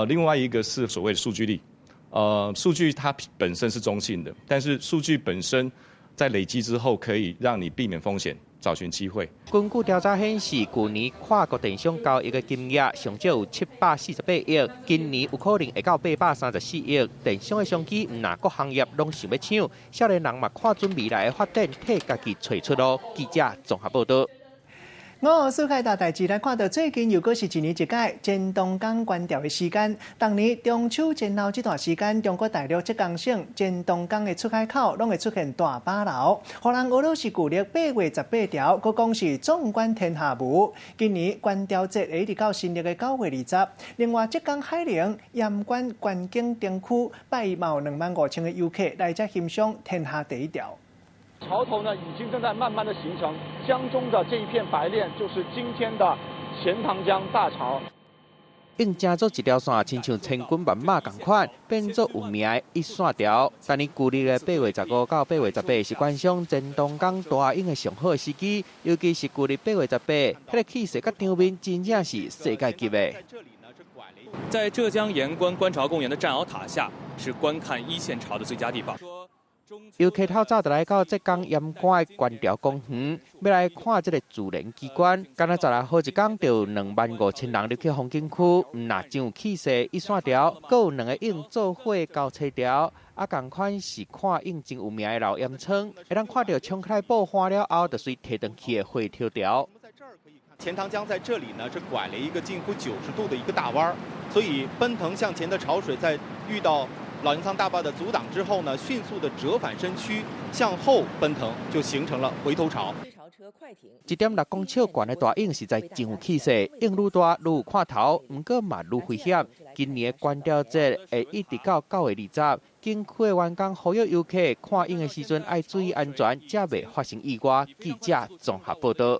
另外一個是所謂的數據力。數據它本身是中性的，但是數據本身在累積之後，可以讓你避免風險，找尋機會。
根據調查顯示，舊年跨國電商交易的金額上少有748億，今年有可能會到834億。電商的商機，毋但各行業攏想欲搶，少年人嘛看準未來的發展，替家己揣出路。記者綜合報導。
五世界大代誌來看著最近又閣是一年一屆錢塘江懸吊的時間。逐年中秋前後這段時間，中國大陸浙江省錢塘江的出海口攏會出現大巴流，予人學做是舊曆8月18條，閣講是縱觀天下無。今年懸吊節會一直到新曆的9月20。另外，浙江海寧鹽關觀景燈區拜一嘛有25,000個遊客來遮欣賞天下第一吊。
潮頭呢，已經正在慢慢的形成，江中的這一片白鏈就是今天的錢塘江大潮。
涌成做一條線，親像千軍萬馬仝款，變做有名的一線潮。逐年舊曆的8月15到8月18是觀賞錢塘江大湧的上好時機，尤其是舊曆八月十八，彼個氣勢佮場面真正是世界級的。
在浙江鹽關觀潮公園的占鰲塔下，是觀看一線潮的最佳地方。
遊客透早就來到浙江鹽關的觀潮公園，欲來看這个自然奇觀。敢若16號一工就有25,000人入去風景區，毋但真有氣勢一線潮，閣有兩个湧做伙交叉潮。啊，仝款是看湧真有名的老鹽埕，會當看著衝開布花了後，就隨提轉去的回頭潮。
錢塘江在這裡呢，是拐了一個近乎90度的一個大彎，所以奔騰向前的潮水在遇到老鹽倉大壩的阻擋之後呢，迅速的折返身軀向後奔騰，就形成了回頭潮。
1.6公尺懸的大湧實在真有氣勢，湧愈大愈有看頭，毋過嘛愈危險。今年的觀潮節會一直到9月20，景區的員工呼籲遊客看湧的時陣愛注意安全，才袂發生意外。記者綜合報導。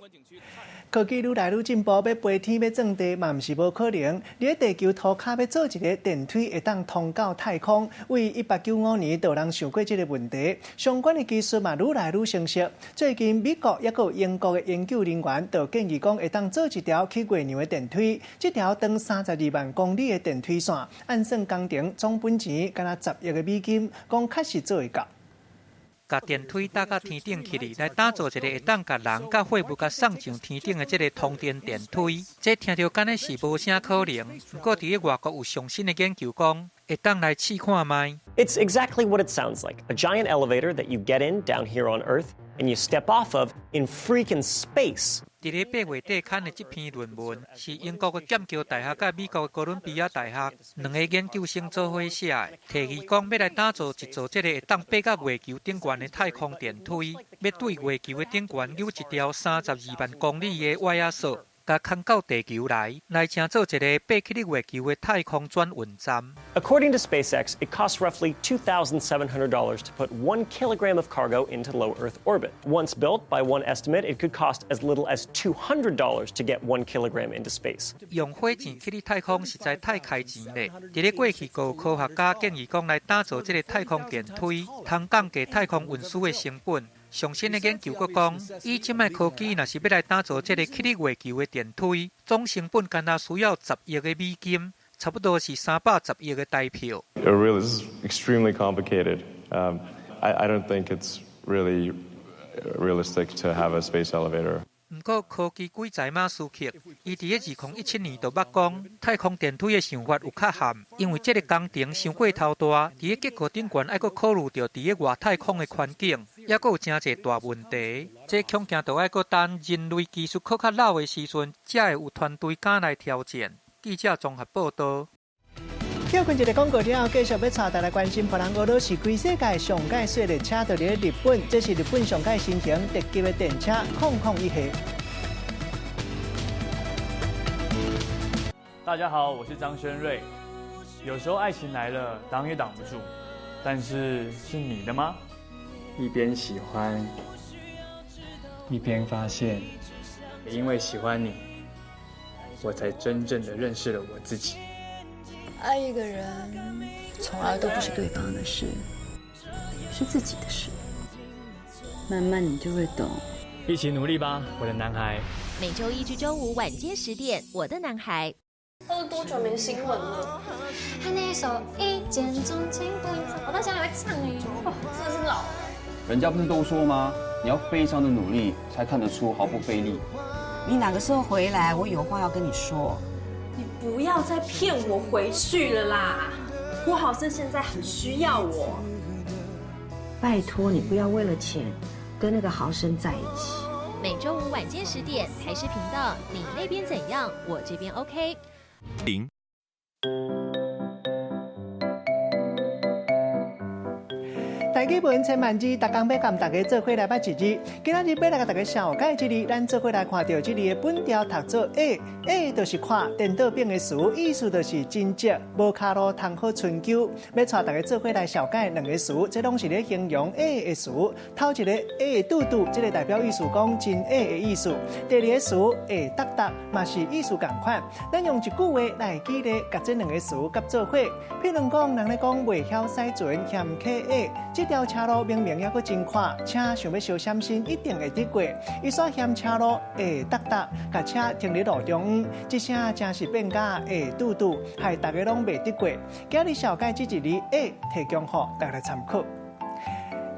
科技愈來愈進步，欲飛天欲鑽地嘛，毋是無可能。佇咧地球塗跤欲做一个電梯，會當通到太空。對1895年就有人想過這个問題，相關的技術嘛愈來愈成熟。最近美國抑閣有英國的研究人員就建議講，會當做一條去月娘的電梯。這條長32萬公里的電梯線，按算工程總本錢敢若10億个美金，講確實做會到。
共電梯搭到天頂去哩，來打造一个會當共人佮貨物共送上天頂的這个通電電梯。這聽著敢若是無啥可能，毋過佇咧外國有上新的研究講，會當來試看覓。
It's exactly what it sounds like, a giant elevator that you get in down here on Earth and you step off of in freaking space.
佇咧8月底刊的這篇論文，是英國的劍橋大學佮美國的哥倫比亞大學兩个研究生做伙寫的，提議講欲來打造一座這个會當爬到月球頂懸的太空電梯，欲對月球的頂懸扭一條32萬公里的歪仔索，共牽到地球來，來成做一个爬去月球的太空轉運站。
According to SpaceX, it costs roughly $2,700 to put 1 kilogram of cargo into low Earth orbit. Once built, by one estimate, it could cost as little as $200 to get 1 kilogram into space.
用火箭去佇太空實在太開錢咧。佇咧過去，閣有科學家建議講來打造這个太空電梯，通降低太空運輸的成本。上新的研究閣講，以這擺科技，若是欲來打造這个去佇月球的電梯，總成本敢若需要10億个美金，差不多是310億个台票。
It really is extremely complicated. I don't think it's really realistic to have a space elevator.
毋過科技鬼才馬斯克，伊佇咧2017年就捌講，太空電梯的想法有缺陷，因為這个工程傷過頭大，佇咧結構頂懸愛閣考慮著佇咧外太空的環境，抑閣有誠濟大問題。這恐驚著愛閣等人類技術閣較老的時陣，才會有團隊敢來挑戰。記者綜合報導。
歇睏一个廣告了後，繼續欲帶大家關心，予人愕著是規世界上蓋細列車，就佇咧日本，這是日本上蓋新型特級的電車，001系。
大家好，我是張軒睿。有時候愛情來了，擋也擋不住，但是是你的嗎？
一邊喜歡，一邊發現，因為喜歡你，我才真正的認識了我自己。
愛一個人，從來都不是對方的事，是自己的事。慢慢你就會懂。
一起努力吧，我的男孩。
每週一至週五晚間10點，我的男孩。
都多久沒新聞了？
他那一首《一見鍾情》，我到現在還會唱哎，
哇，真的是老了。
人家不是都說嗎？你要非常的努力，才看得出毫不費力。
你哪個時候回來？我有話要跟你說。
你不要再騙我回去了啦！郭豪生現在很需要我。
拜託你不要為了錢跟那個豪生在一起。
每週五晚間10點，台視頻道，你那邊怎樣？我這邊 OK。
零。
台語文千萬字，逐工欲共大家做伙來捌一字。今仔日欲來共大家紹介這字，咱做伙來看著這字的本調讀做矮，矮就是看顛倒反的詞，意思就是真直，無跤路通好伸究。欲帶大家做伙來紹介兩个詞，這攏是咧形容矮的詞。頭一个矮拄拄，這个代表意思講真矮的意思。第二个詞矮觸觸，嘛是意思仝款。咱用一句話來舉例，共這兩个詞佮做伙。譬如講，人咧講袂曉駛船，嫌溪矮，這條車路明明猶閣真寬，車想欲相閃身，一定會得過。伊煞嫌車路矮觸觸，共車停佇路中央，這聲真是變甲矮拄拄，害逐家攏袂得過。今日紹介這一字矮，提供予大家來參考。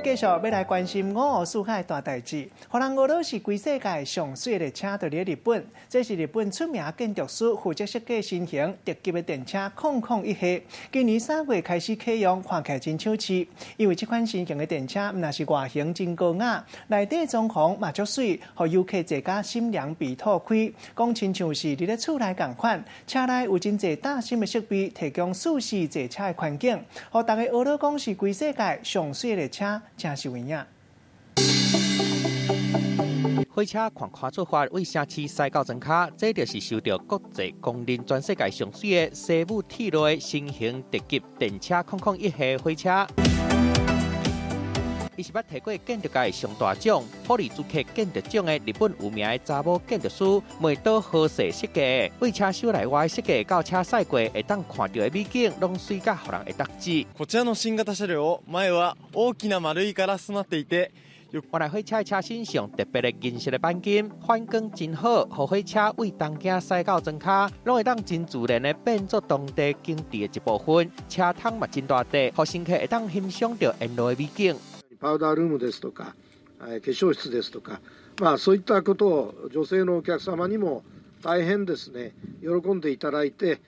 繼續欲來關心五湖四海大代誌，予人呵咾是規世界上媠的列車，佇咧日本。這是日本出名建築師負責設計新型特級的電車001系，今年3月開始啟用，看起來真搶市。因為這款新型的電車毋但是外形真高雅，內底裝潢嘛足媠，予遊客坐甲心涼鼻吐開，講親像是佇咧厝內仝款。車內有真濟貼心的設備，提供舒適坐車的環境，予大家呵咾講是規世界上媠的列車。真是有影。
火車款款出發，為城市駛到莊跤，這就是受著國際公認全世界上媠的西武鐵路的新型特級電車001系火車。伊是捌提過建築界上大獎普利茲克建築獎的日本有名的查某建築師梅島和世設計的，為車廂內外設計到車駛過會當看著的美景，攏媠甲予人會當指。
こちらの新型車両、前は大きな丸いガラスとなっていて。
原來火車的車身上特別的銀色的鈑金，反光真好，予火車為東京駛到莊跤，攏會當真自然的變做當地景致的一部分。車窗嘛真大塊，予乘客會當欣賞著沿路的美景。
パウダールームですとか、化粧室ですとか、まあそういったことを女性のお客様にも大変ですね、喜んでいただいて、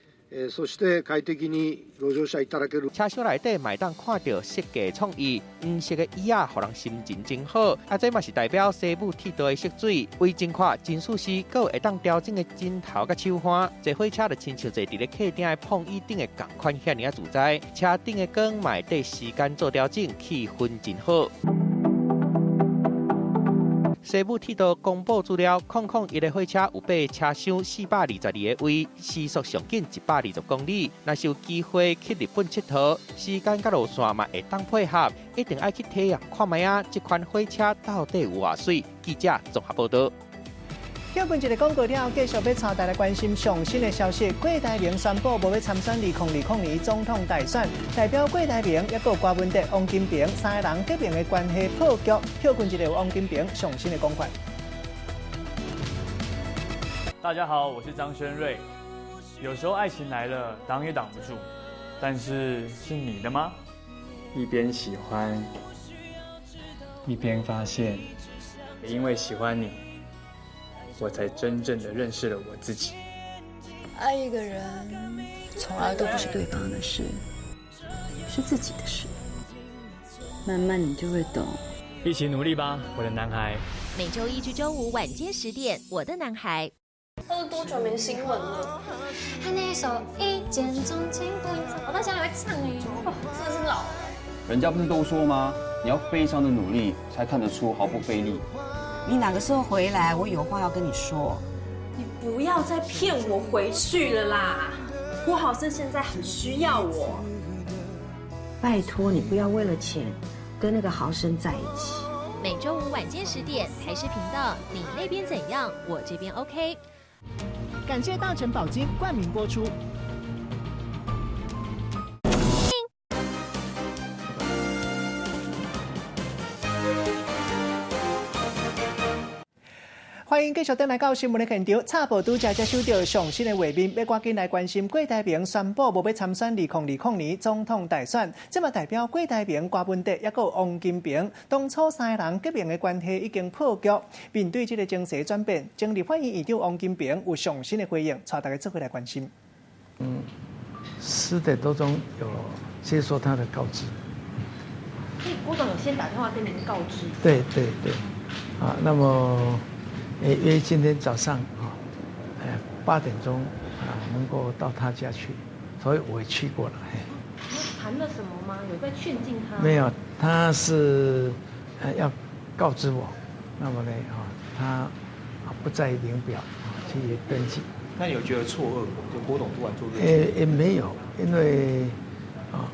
そして快適にご乗車いただける。
車廂內底嘛會當看著設計創意，黃色的椅仔，予人心情真好。啊，這嘛是代表西武鐵道的色水，位真闊，真舒適，閣有會當調整的枕頭佮手環。坐火車就親像坐佇咧客廳的膨椅頂的仝款遐爾仔自在。車頂的光嘛會綴時間做調整，氣氛真好。西武鐵道公布資料，001的火車有八个車廂，422個位，時速上緊120公里。若是有機會去日本𨑨迌，時間佮路線嘛會當配合，一定愛去體驗看覓仔，這款火車到底有偌媠。記者綜合報導。
歇睏一个廣告了，繼續欲帶大家關心上新的消息。郭台銘宣布無欲參選2020年總統大選，代表郭台銘抑閣有柯文哲、王金平三个人結盟的關係破局。歇睏一个王金平上新的講法。
大家好，我是張軒睿。有時候愛情來了，擋也擋不住，但是是你的嗎？
一邊喜歡，一邊發現，因為喜歡你，我才真正的認識了我自己。
愛一個人，從來都不是對方的事，是自己的事。慢慢你就會懂。
一起努力吧，我的男孩。
每週一至週五晚間10點，我的男孩。
他都多久沒新聞了？他那一首一見鍾情，我到現在還會唱哎，真的是老了。
人家不是都說嗎？你要非常的努力，才看得出毫不費力。
你哪個時候回來？我有話要跟你說。
你不要再騙我回去了啦！郭豪生現在很需要我。
拜託你不要為了錢跟那個豪生在一起。
每週五晚間10點，台視頻道，你那邊怎樣？我這邊 OK。
感謝大成寶金冠名播出。歡迎繼續轉來到新聞的現場。插報拄才才收著上新的畫面，欲趕緊來關心郭台銘宣布無欲參選2020年總統大選，這嘛代表郭台銘、柯文哲抑閣王金平當初三個人結盟的關係已經破局。面對這个情勢轉變，前立法院院長王金平有上新的回應，帶大家做伙來關心。
10點多鐘有接受他的告知。
所以郭董有先打電話跟您告知。
對對對，啊，那麼。約今天早上啊，8點鐘啊，能夠到他家去，所以我也去過了。
他谈了什么吗？有在劝进他？
没有，他是要告知我，那么呢啊，他不再领表去登记。
那你有觉得错愕吗？就郭董突然做这个？
也没有，因为啊，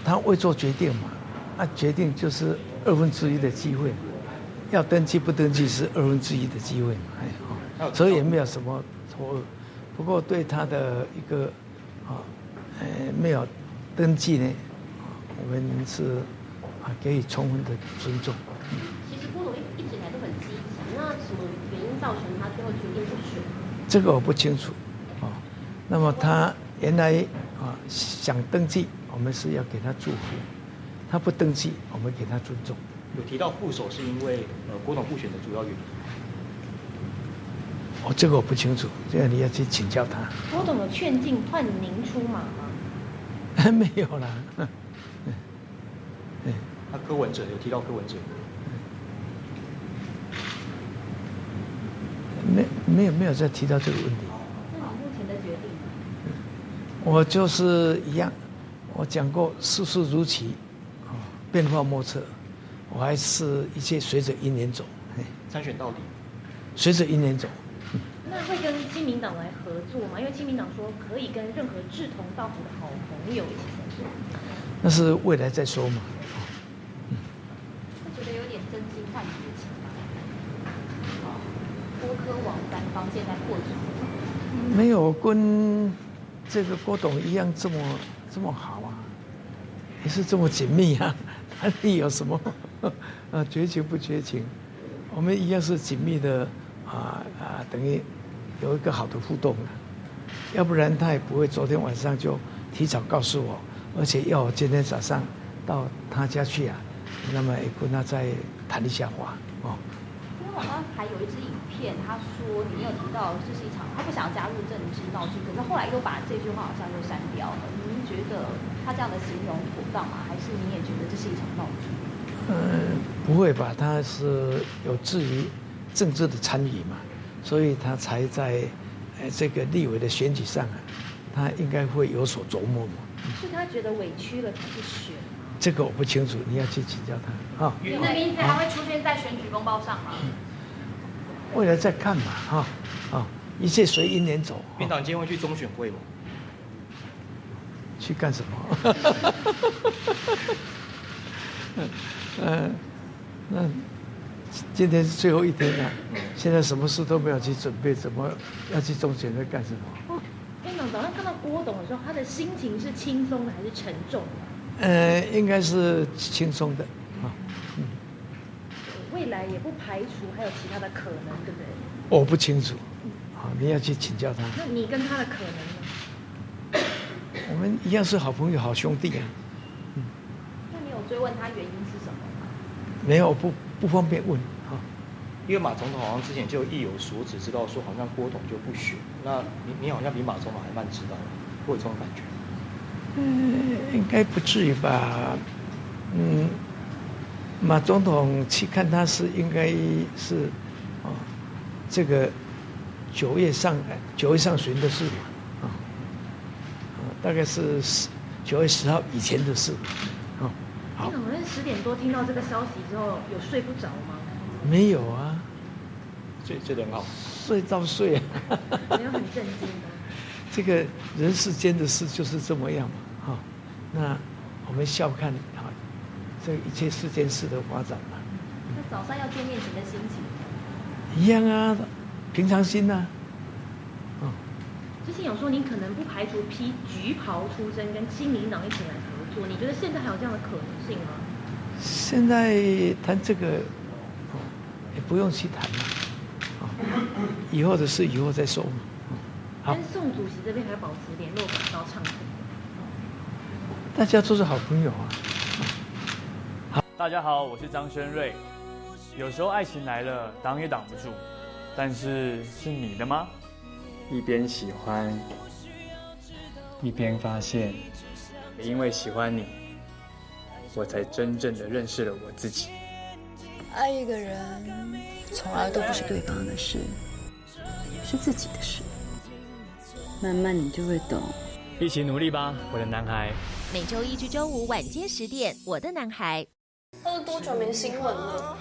他未做决定嘛，啊，决定就是1/2的机会嘛，要登记不登记是1/2的机会嘛，哎，所以也没有什么错愕。不过对他的一个啊，没有登记呢，我们是啊给予充分的尊重。
其实郭董一直以来都很积极，那什么原因造成他最后决定不选？
这个我不清楚，啊，那么他原来啊想登记，我们是要给他祝福；他不登记，我们给他尊重。
有提到副手是因为郭董不选的主要原因。
哦，这个我不清楚，这个你要去请教他。
郭董有劝进换您出马吗？
没有啦。
那柯文哲有提到柯文哲？
没有再提到这个问题。
那你目前的决定？
我就是一样，我讲过世事如棋，变化莫测，我还是一切随着因缘走。
参选到底？
随着因缘走。
那会跟亲民党来合作吗？因为亲民党说可以跟任何志同道合的好朋友一起合作。
那是未来再说嘛。
会觉得有点真心换绝情吗？郭柯王三方现在破局。
没有跟这个郭董一样这么好啊，也是这么紧密啊，哪里有什么啊绝情不绝情？我们一样是紧密的等于有一个好的互动了，要不然他也不会昨天晚上就提早告诉我，而且要我今天早上到他家去啊，那么也跟他再谈一下话哦。
因为网上还有一支影片，他说你有提到这是一场他不想加入政治闹剧，可是后来又把这句话好像又删掉了。您觉得他这样的形容妥当吗？还是你也觉得这是一场闹剧？
不会吧？他是有志于政治的参与嘛，所以他才在这个立委的选举上啊，他应该会有所琢磨嘛。
是他觉得委屈了才去选吗？
这个我不清楚，你要去请教他啊。
那名字还会出现在选举公报上吗？
未来再看嘛，哈，啊，一切随因缘走。
民党今天会去中选会吗？
去干什么？那今天是最后一天了，现在什么事都没有去准备，怎么要去中选会干什么？
院长早上看到郭董的时候，他的心情是轻松的还是沉重的？
应该是轻松的啊。
未来也不排除还有其他的可能，对不对？
我不清楚，啊，你要去请教他。
那你跟他的可能呢？
我们一样是好朋友、好兄弟啊。
那你有追问他原因是什么吗？
没有，不方便问啊。
因为马总统好像之前就意有所指，知道说好像郭董就不选。那你好像比马总统还慢知道，会有这种感觉？
应该不至于吧？马总统去看他是应该是，啊，这个9月上旬的事嘛，啊，大概是9月10号以前的事，啊。
好。你早上10点多听到这个消息之后，有睡不着吗？
没有啊，
睡得很好，
睡到睡啊。
没有很震惊吗？
这个人世间的事就是这么样嘛，哈。那我们笑看啊，这一切世间事的发展嘛。
那早上要见面前的心情？
一样啊，平常心呐。
之前有说您可能不排除披橘袍出征，跟亲民党一起来合作，你觉得现在还有这样的可能性吗？
现在谈这个，也不用去谈了，以后的事以后再说嘛。
跟宋主席这边还保持联络管道畅通。
大家都是好朋友啊。
好，大家好，我是张轩瑞。有时候爱情来了，挡也挡不住，但是是你的吗？
一边喜欢，一边发现，因为喜欢你，我才真正的认识了我自己。
爱一个人，从来都不是对方的事，是自己的事。慢慢你就会懂。
一起努力吧，我的男孩。
每周一至周五晚间10点，我的男孩。
他都多久没新闻了？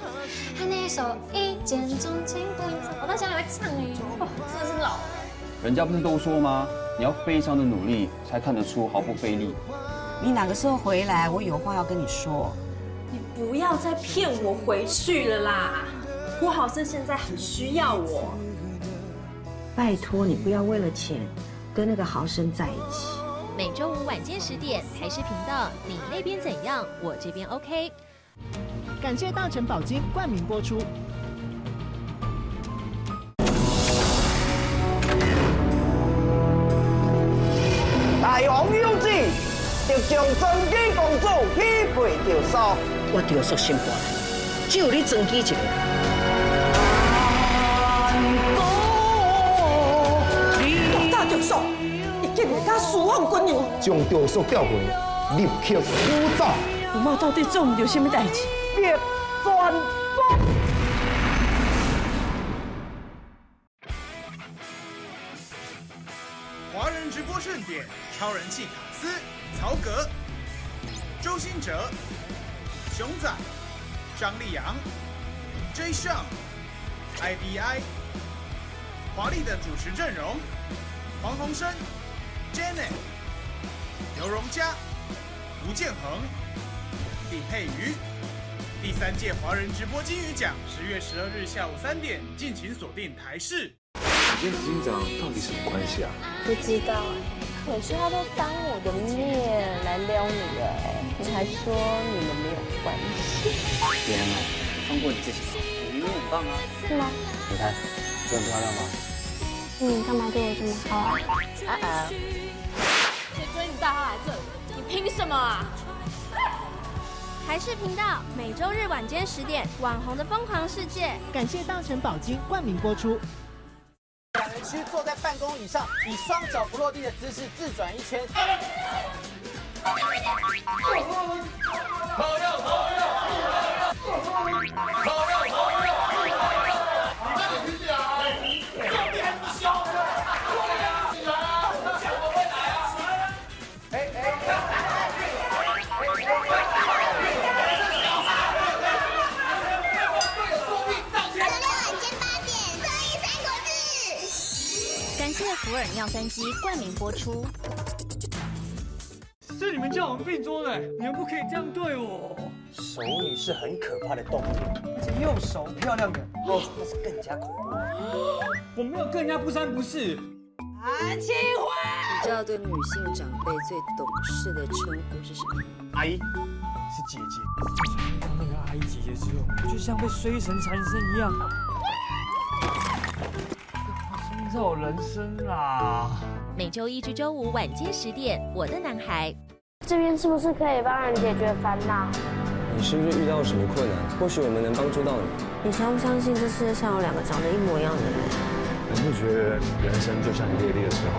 他那一首一见钟情，我到现在还会唱哎，真的是老了。
人家不是都说吗？你要非常的努力，才看得出毫不费力。
你哪个时候回来？我有话要跟你说。
你不要再骗我回去了啦！郭豪生现在很需要我。
拜托你不要为了钱跟那个豪生在一起。
每周五晚间10点，台视频道，你那边怎样？我这边 OK。
感谢大成宝金冠名播出。
大王有旨，就将庄基公主许配赵肃。
我赵肃心肝，只有你庄基一个人。
大赵肃，伊竟然敢私放军粮，
将赵肃调回，立刻驱走。
我妈到底做毋著啥物代志？
别转风。
华人直播盛典，超人气卡司曹格、周兴哲、熊仔、张立阳、J. Sean、IBI，华丽的主持阵容：黄鸿升、Janet、刘荣佳、吴建衡、李佩瑜。第三届华人直播金鱼奖，10月12日下午3点，敬请锁定台视。
你跟执行长到底什么关系啊？
不知道哎，每次他都当我的面来撩你的哎，你还说你们没有关系？
别啊，放过你自己吧，你明明很棒啊。
是吗？
你看，这很漂亮吗？
你干嘛对我这么好啊？啊啊！
谁准你带他来这里？你凭什么啊？
台视频道每周日晚间10点，网红的疯狂世界。
感谢大成宝金冠名播出。
两人需坐在办公椅上，以双脚不落地的姿势自转一圈。
感谢福尔尿酸机冠名播出。
是你们叫我们并桌的，你们不可以这样对我。
熟女是很可怕的动物，而且又熟漂亮的，哦，那是更加恐怖。
我没有跟人家不三不四。
安庆辉，
你知道对女性长辈最懂事的称呼是什么？
阿姨，是姐姐。
遇到那个阿姨姐姐之后，就像被衰神缠身一样。这我人生啦！
每周一至周五晚间10点，我的男孩。
这边是不是可以帮人解决烦恼？
你是不是遇到什么困难？或许我们能帮助到你。
你相不相信这世界上有两个长得一模一样的人？
你不觉得人生就像一列列车吗？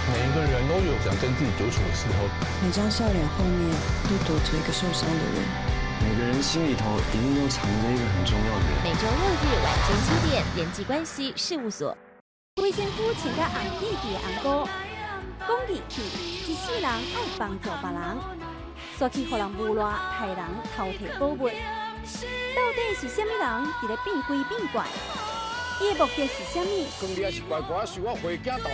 每一个人都有想跟自己独处的时候。
每张笑脸后面都躲着一个受伤的人。
每个人心里头一定都藏着一个很重要的人。
每周六日晚间7点，人际关系事务所。
规身躯穿甲红滴滴的红姑，讲义气，一世人爱帮助别人，煞去予人诬赖、刣人、偷提宝物。到底是啥物人伫咧变鬼变怪？伊的目的是啥物？
讲你也是乖乖受我回家斗。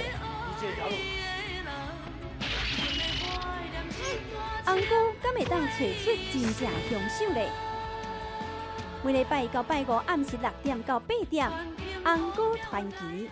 红姑敢会当揣出真正凶手咧？每礼拜一到拜五暗时6点到8点，红姑传奇。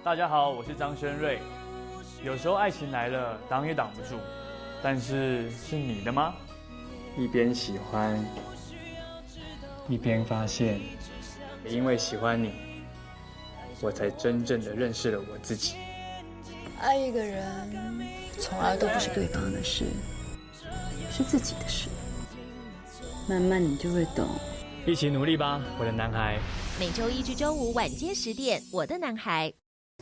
大家好，我是张轩瑞。有时候爱情来了，挡也挡不住，但是是你的吗？
一边喜欢，一边发现，因为喜欢你，我才真正的认识了我自己。
爱一个人，从来都不是对方的事，是自己的事。慢慢你就会懂。
一起努力吧，我的男孩。
每周一至周五晚间10点，《我的男孩》。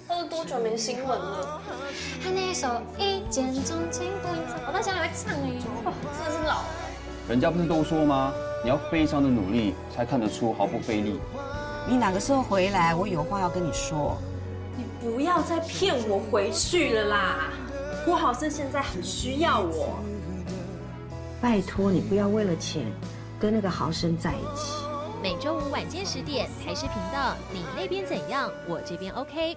他都多久没新闻了？他那一首一见钟情不我到现在还会唱哎，真的是老了。
人家不是都说吗？你要非常的努力，才看得出毫不费力。
你哪个时候回来？我有话要跟你说。
你不要再骗我回去了啦！郭豪生现在很需要我。
拜托你不要为了钱跟那个豪生在一起。
每周五晚间十点，台视频道，你那边怎样，我这边 OK。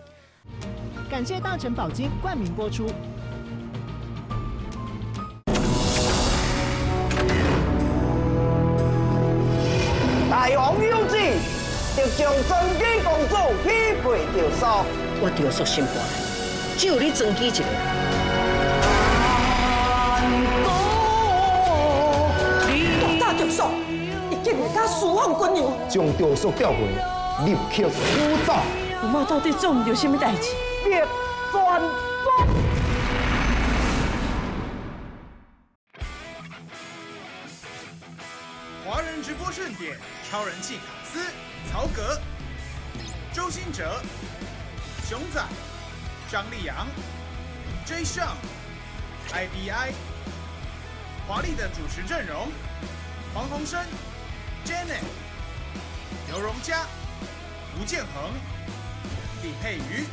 感谢大成宝金冠名播出。
大王有旨，特将庄基公主许配赵肃。
我赵肃心肝，只有你庄基一个人。
大赵肃，伊竟然敢私放军粮，
将赵肃调回，立刻驱走。
我妈到底做毋著啥物代志？
别转风。
华人直播盛典，超人气卡司曹格、周兴哲、熊仔、张立阳、J. 尚、IBI，华丽的主持阵容，黄鸿升、Janet、刘荣佳、吴建衡、李佩瑜。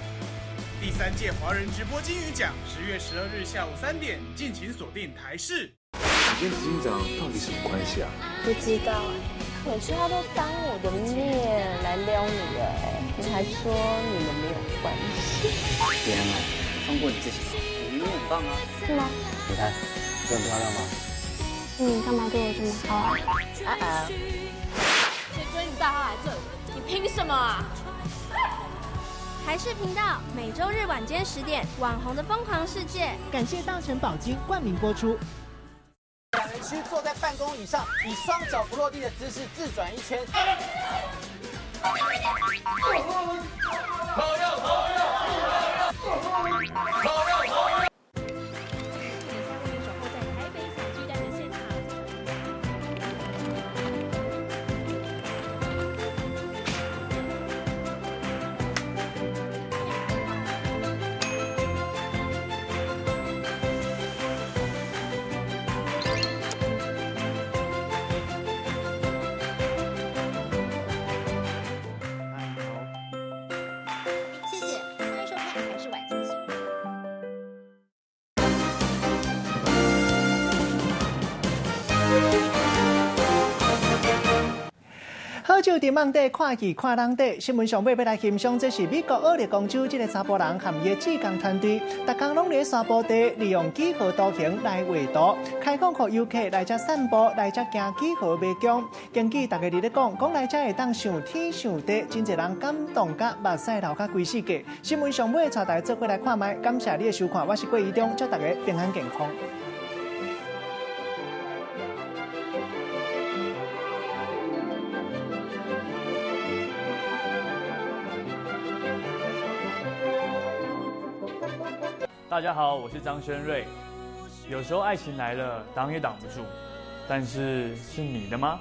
第三届华人直播金鱼奖，10月12日下午3点，敬请锁定台视。
你跟执行长到底什么关系啊？
不知道哎，每次他都当我的面来撩你哎，你还说你们没有关系？
别啊，放过你自己吧，你明明很棒啊。
是吗？
你看，你很漂亮吗？
你干嘛对我这么好啊？啊啊！
谁准你带他来这里？你凭什么啊？
台视频道每周日晚间10点，《网红的疯狂世界》。
感谢大成宝金冠名播出。
两人需坐在办公椅上，以双脚不落地的姿势自转一圈。
谢谢，欢迎收看台视晚间新闻。
好酒伫网底看戏看人底，新闻上尾欲来欣赏，这是美国奥勒冈州这个查埔人和伊的志工团队，逐工拢伫山坡地利用几何图形来画图，开放予游客来遮散步，来遮行几何迷宫。根据大家伫咧讲，讲来遮会当想天想地，真济人感动甲目屎流甲规世界。新闻上尾带大家做伙来看觅，感谢你的收看，我是郭怡中，祝大家平安健康。
大家好，我是张轩瑞。有时候爱情来了，挡也挡不住，但是是你的吗？